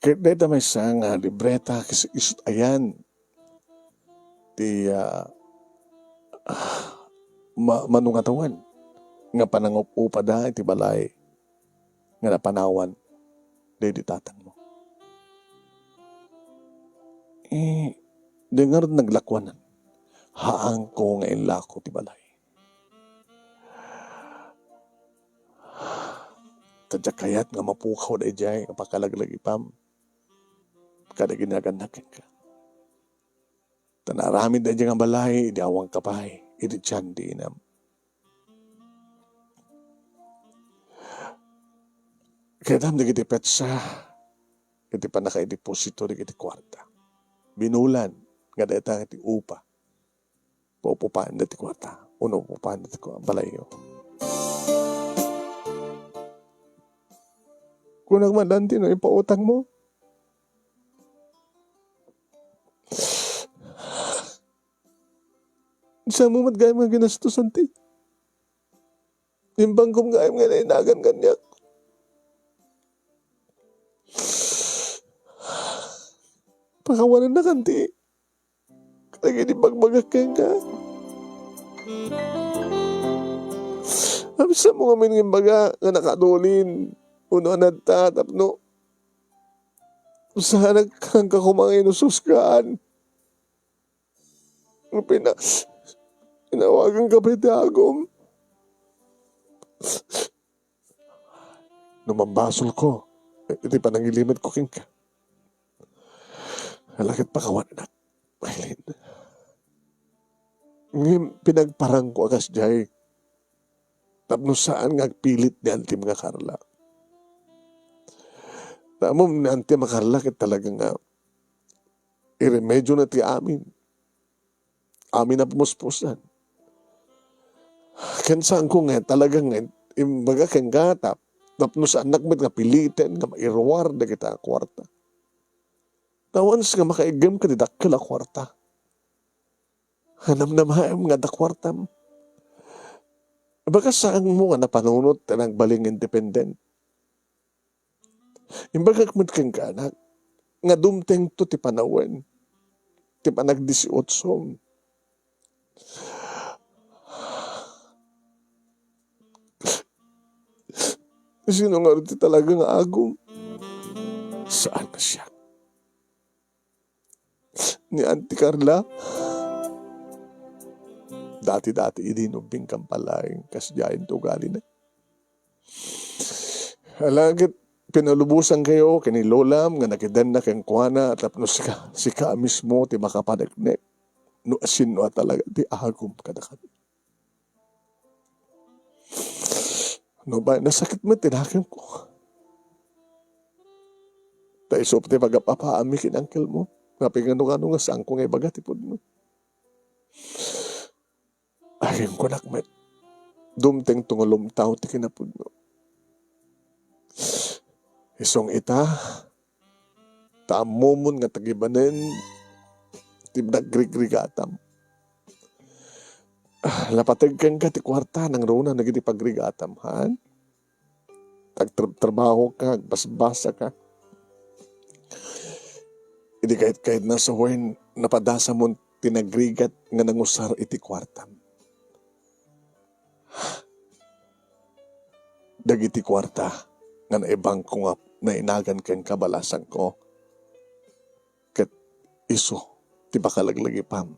Ket dayta maysa nga libreta, kas-, isut ayan ti, ah, ah, ma-, manungatawen nga panangup-upada iti balay nga napanawan daydi tatangmo. Eh, di ngarud naglakuanan. Haanko nga inlako ti balay. Ta diak kayat nga mapukaw daydiay nga pakalaglagipam kadagiti nagannak kenka. Ta naaramid daydiay nga balay idi awanka pay iti tian ti inam. Kayatmo dagiti petsa iti pannakaideposito dagiti kuarta. Binulan nga dayta ti upa. Paupupaanda ti kuarta. Wenno upupaanda ti kua-, balayyo. Kunak man, Auntie, no, ipautangmo. Saanmo met gayam nga ginastosan ti imbangkom gayam nga nainagan kaniak. Pakawanennak, Auntie. Kadagiti ibagbagak kenka. Abisanmo ngamin nga imbaga nga nakadulin wenno anatta tapno saanak kenka koma nga inususkan. Pina-, pinawaganka pay ti agum. No mambasolko iti panangilimetko kenka, ala ket pakawanennak, Aileen. Ngem pinagparangko a kasdiay tapno saan nga agpilit ni Auntie nga Carla. Ammom ni Auntie a Carla ket talaga nga iremedio na ti amin. Amin a pumuspusan. Ken saanko nga talaga nga imbaga kenka tap-, tapno saannak met nga piliten nga mairuar dagita a kuarta. Ta once nga makaiggem ka ti dakkel a kuarta, namnamaem nga adda kuartam. Baga saanmo nga napanunot ti nagbalin nga independent. Imbagak met kenka, anak, nga dumtengto ti panawen ti panagdisiotsom. Sino ngarud ti talaga nga agum? Saan a siak? Ni Auntie Carla, dati-dati idi nubbing kampalaing kasdiay ti ugalina. Ala ket pinalubosankayo ken ni Lolam nga nakidenna kenkuana tapno sika, sika mismo ti makapaneknek no asino a talaga ti agum kadakami. Nupay nasakit met ti nakemko. Ta isu ti pagap-apaami ken angkelmo. Napigano-gano nga saanko nga ibaga ti pudno. Agingkonak met. Dumtengto nga lumtaw ti kinapudno. Isung ita, ta ammomon nga tagibanen ti nagrigrigataam. Ah, napateg kenka ti kuarta nangruna dagiti pagrigatam, han? Agtrabtrabahoka, agbasbasaka. Idi kayat-kayatna sawen, napadasamon ti nagrigat nga nangusar iti kuartam. Dagiti kuarta nga naibangko nga nainagan kenka, balasangko, ket isu ti pakalaglagipam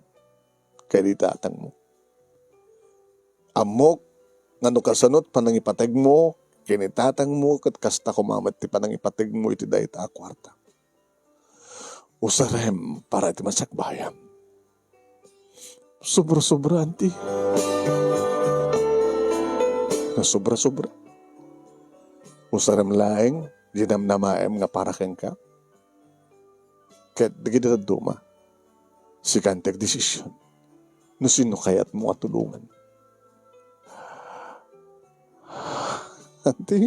ken ni tatangmo. Ammok nga no kasano ti panangipategmo ken ni tatangmo, ket kasta koma met ti panangipategmo iti dayta a kuarta. Usarem para iti masakbayam. Sobra-sobra, anti. Nasobra-sobra. Usarem laeng, dinamnamaem nga para kenka. Ket dagiti dadduma, sika ti agdesision no sino kayatmo a tulongan. Anti,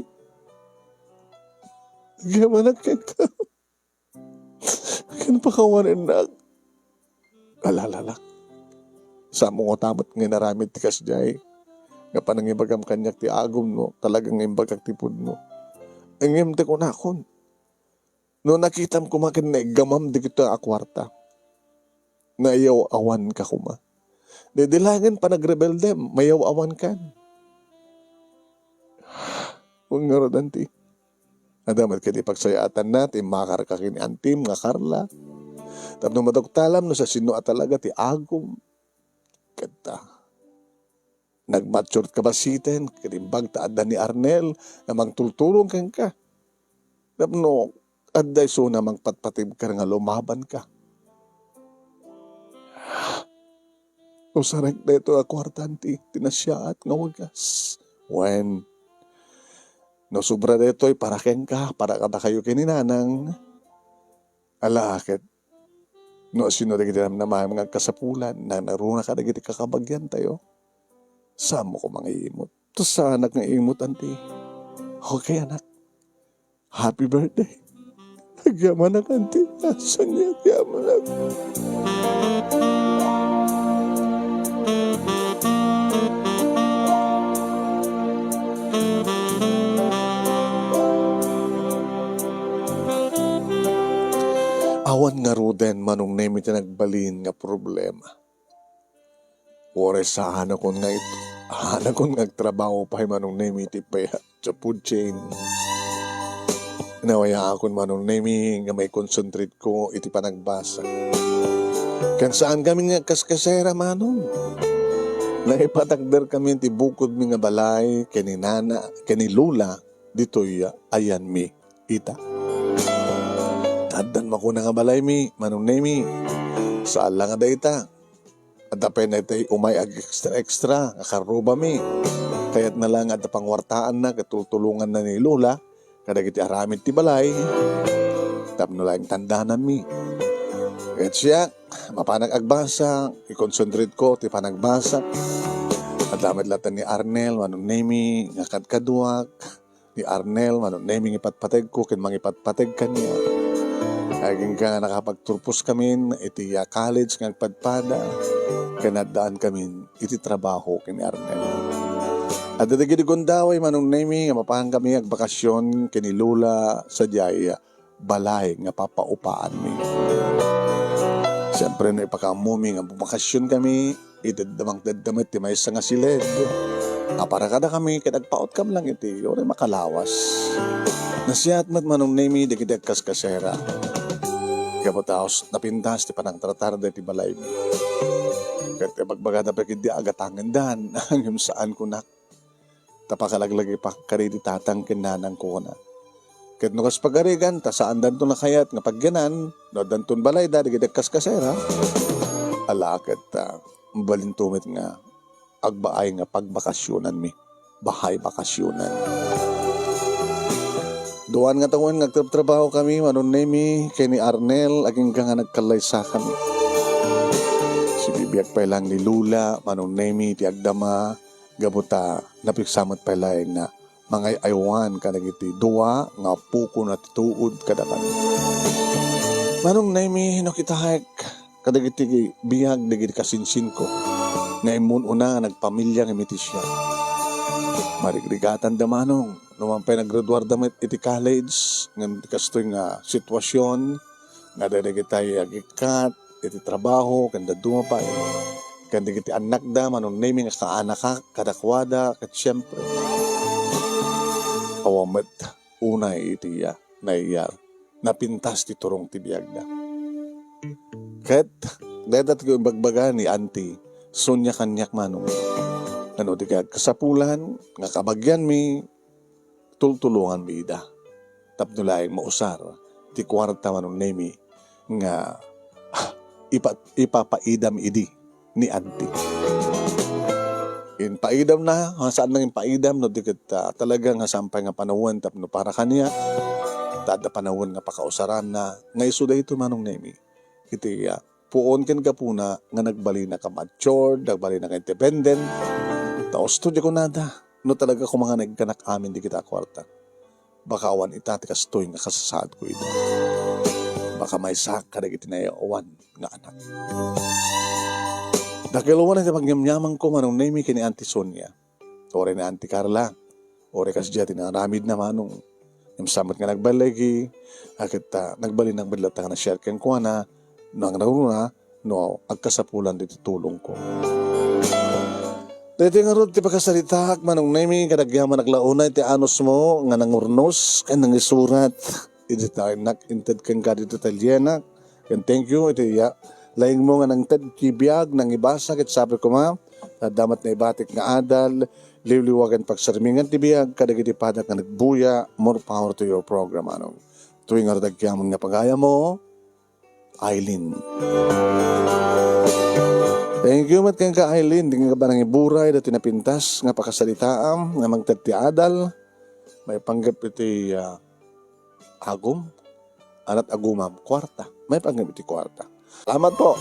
agyamanak kenka. Ken pakawanennak. Alalalak. Saanmo ngata met nga inaramid ti kasdiay nga panangibagam kaniak ti agum no talaga nga imbagak ti pudno. Ngem ti kunakon, no nakitam koma ken naiggamam dagitoy a kuarta, nayaw-awanka koma. Daydi laengen panagrebeldem, mayaw-awankan. Wen ngarud, anti. Adda met kadi pagsayaatanna ti immakarka ken ni antim nga Carla. Tapno maduktalam no sasino a talaga ti agum. Ket, ah, nagmaturka basiten ket imbag ta adda ni Arnel nga mangtultulong kenka. Tapno adda isuna mangpatpatibker nga lumabanka. Usarek daytoy a kuarta, anti, ti nasiaat nga wagas. Wen, no sobra daytoy para kenka, para kadakayo ken ni Nanang, ala ket no asino dagiti namnamaem nga agkasapulan, nangnangruna kadagiti kakabagiantayo, saanmo koma nga iimut. Ta saanak nga iimut, anti. Okay, anak. Happy birthday. Agyamanak, anti. Saan nga agyamanak? Awan ngaruden, Manong Nemi, ti nagbalin nga problema. Uray saanakon nga it-, saanakon nga agtrabaho pay, Manong Nemi, iti pay-, sa food chain. Nawayaakon, Manong Nemi, nga maikonsentrate ko iti panagbasa. Ken saan kami nga kaskasera, Manong. Naipatakder kami ti bukodmi nga balay ken ni Nana, ken ni Lola, ditoy ayanmi ita. Addan makuna nga balaymi, Manong Nemi. Saan la nga dayta. Adda pay daytay umay ag-extra-extra nga karrubami. Kayatna la nga adda panguartaanna ket tultulonganna ni Lola kadagiti aramid ti balay tapno laeng tandananmi. Ket siak, mapanak agbasa, i-concentrate ko ti panagbasa. Adda met latta ni Arnel, Manong Nemi, nga kadkaduak. Ni Arnel, Manong Nemi, nga ipatpategko ken mangipatpateg kaniak. Agingga nga nakapagturposkamin iti, ah, college nga agpadpada, ken addaan kamin iti trabaho ken ni Arnel. Adda dagiti gundaway, Manong Nemi, nga mapankami agbakasyon ken ni Lola sadiay balay nga papaupaanmi. Siempre, no ipakaammomi nga bumbakasyonkami, iti daddamangtedda met ti maysa nga siled a para kadakami ket agpaotkam lang iti uray makalawas. Nasiaat met, Manong Nemi, dagiti agkaskasera. Gapu ta napintas ti panangtratar daytoy balaymi. Ket ibagbagada pay ketdi a gatangendan, ngem saan kunak ta pakalaglagipak kadagiti tatang ken nanangko, kuna. Ket no kas pagarigan ta saandanto nakayat nga pagyanan, no addanton balayda dagiti agkaskasera, ala ket, ah, mabalinto met nga agbaay nga pagbakasyonanmi. Bahay bakasyonan. Duan nga tawen nga agtrabtrabahokami, Manong Nemi, ken ni Arnel, agingga nga nagkallaysakami. Sibibiag pay lang ni Lola, Manong Nemi, ti agdama, gapu ta napigsa met pay laeng nga mangay-aywan kadagiti dua nga apokon a tituod kadakami. Manong Nemi, no kitaek kadagiti biag dagiti kasinsinko nga immun-una nga nagpamilia ngem iti siak. Marigrigatanda, Manong, no man pay naggraduarda met iti college, ngem iti kastoy nga sitwasyon, nga dagitay agikkat iti trabaho, ken dadduma pay, ken dagiti annakda, Manong Nemi, nga kaanakak kadakuada, ket siempre, awan met unay iti, ah, naiyar, napintas ti turong ti biagda. Ket dayta ti imbagbaga ni Auntie Sonia kaniak, Manong, nga no di agkasapulan nga kabagianmi, tultulonganmi ida tapno laeng mausar ti kuarta, Manong Nemi, nga ipa-, ipapaidam idi ni Auntie. Impaidamna, nga saan lang impaidam, no di ket, ah, talaga nga saan pay nga panawen tapno para kaniak, ta adda panawen nga pakausaranna, nga isu daytoy, Manong Nemi. Iti, ah, puon ken gapuna nga nagbalin a ka-matured, nagbalin a ka-independent. Ta usto di kunada, no talaga koma nga naigganak amin dagita a kuarta, baka awan ita ti kastoy nga kasasaadko ida. Baka maysaak kadagiti nayawan nga anak. Dakkel wen ti pagnyamnyamanko, Manong Nemi, ken ni Auntie Sonia. Uray ni Auntie Carla, uray kasdiay ti naaramidna, Manong. Ngem saan met nga nagbaligi, a ket, ah, nagbalinnak met latta nga na-share kenkuana, no nangruna, no agkasapulan diti tulongko. Daytoy ngarud ti pakasaritaak, Manong Nemi, ket agyamanak la unay ti anusmo nga nangurnos ken nangisurat. Idi ta innak inted kenka ditoy talyenak. Ken thank you iti ya-, laingmo nga nangted ti biag, nangibasa, ket sapay koma, adda met naibatik nga adal, liwliwa ken pagsarmingan ti biag kadagiti padak nga nagbuya. More power to your program, Manong. Toy nga radagyaman nga pagayammo, Eileen. Thank you met kenka, Eileen, di nga panangiburay dati napintas nga pakasalitaam nga mangted ti adal, maipanggep iti, ah, agum, anat agumam, kuarta. Maipanggep iti kuarta. Salamat po.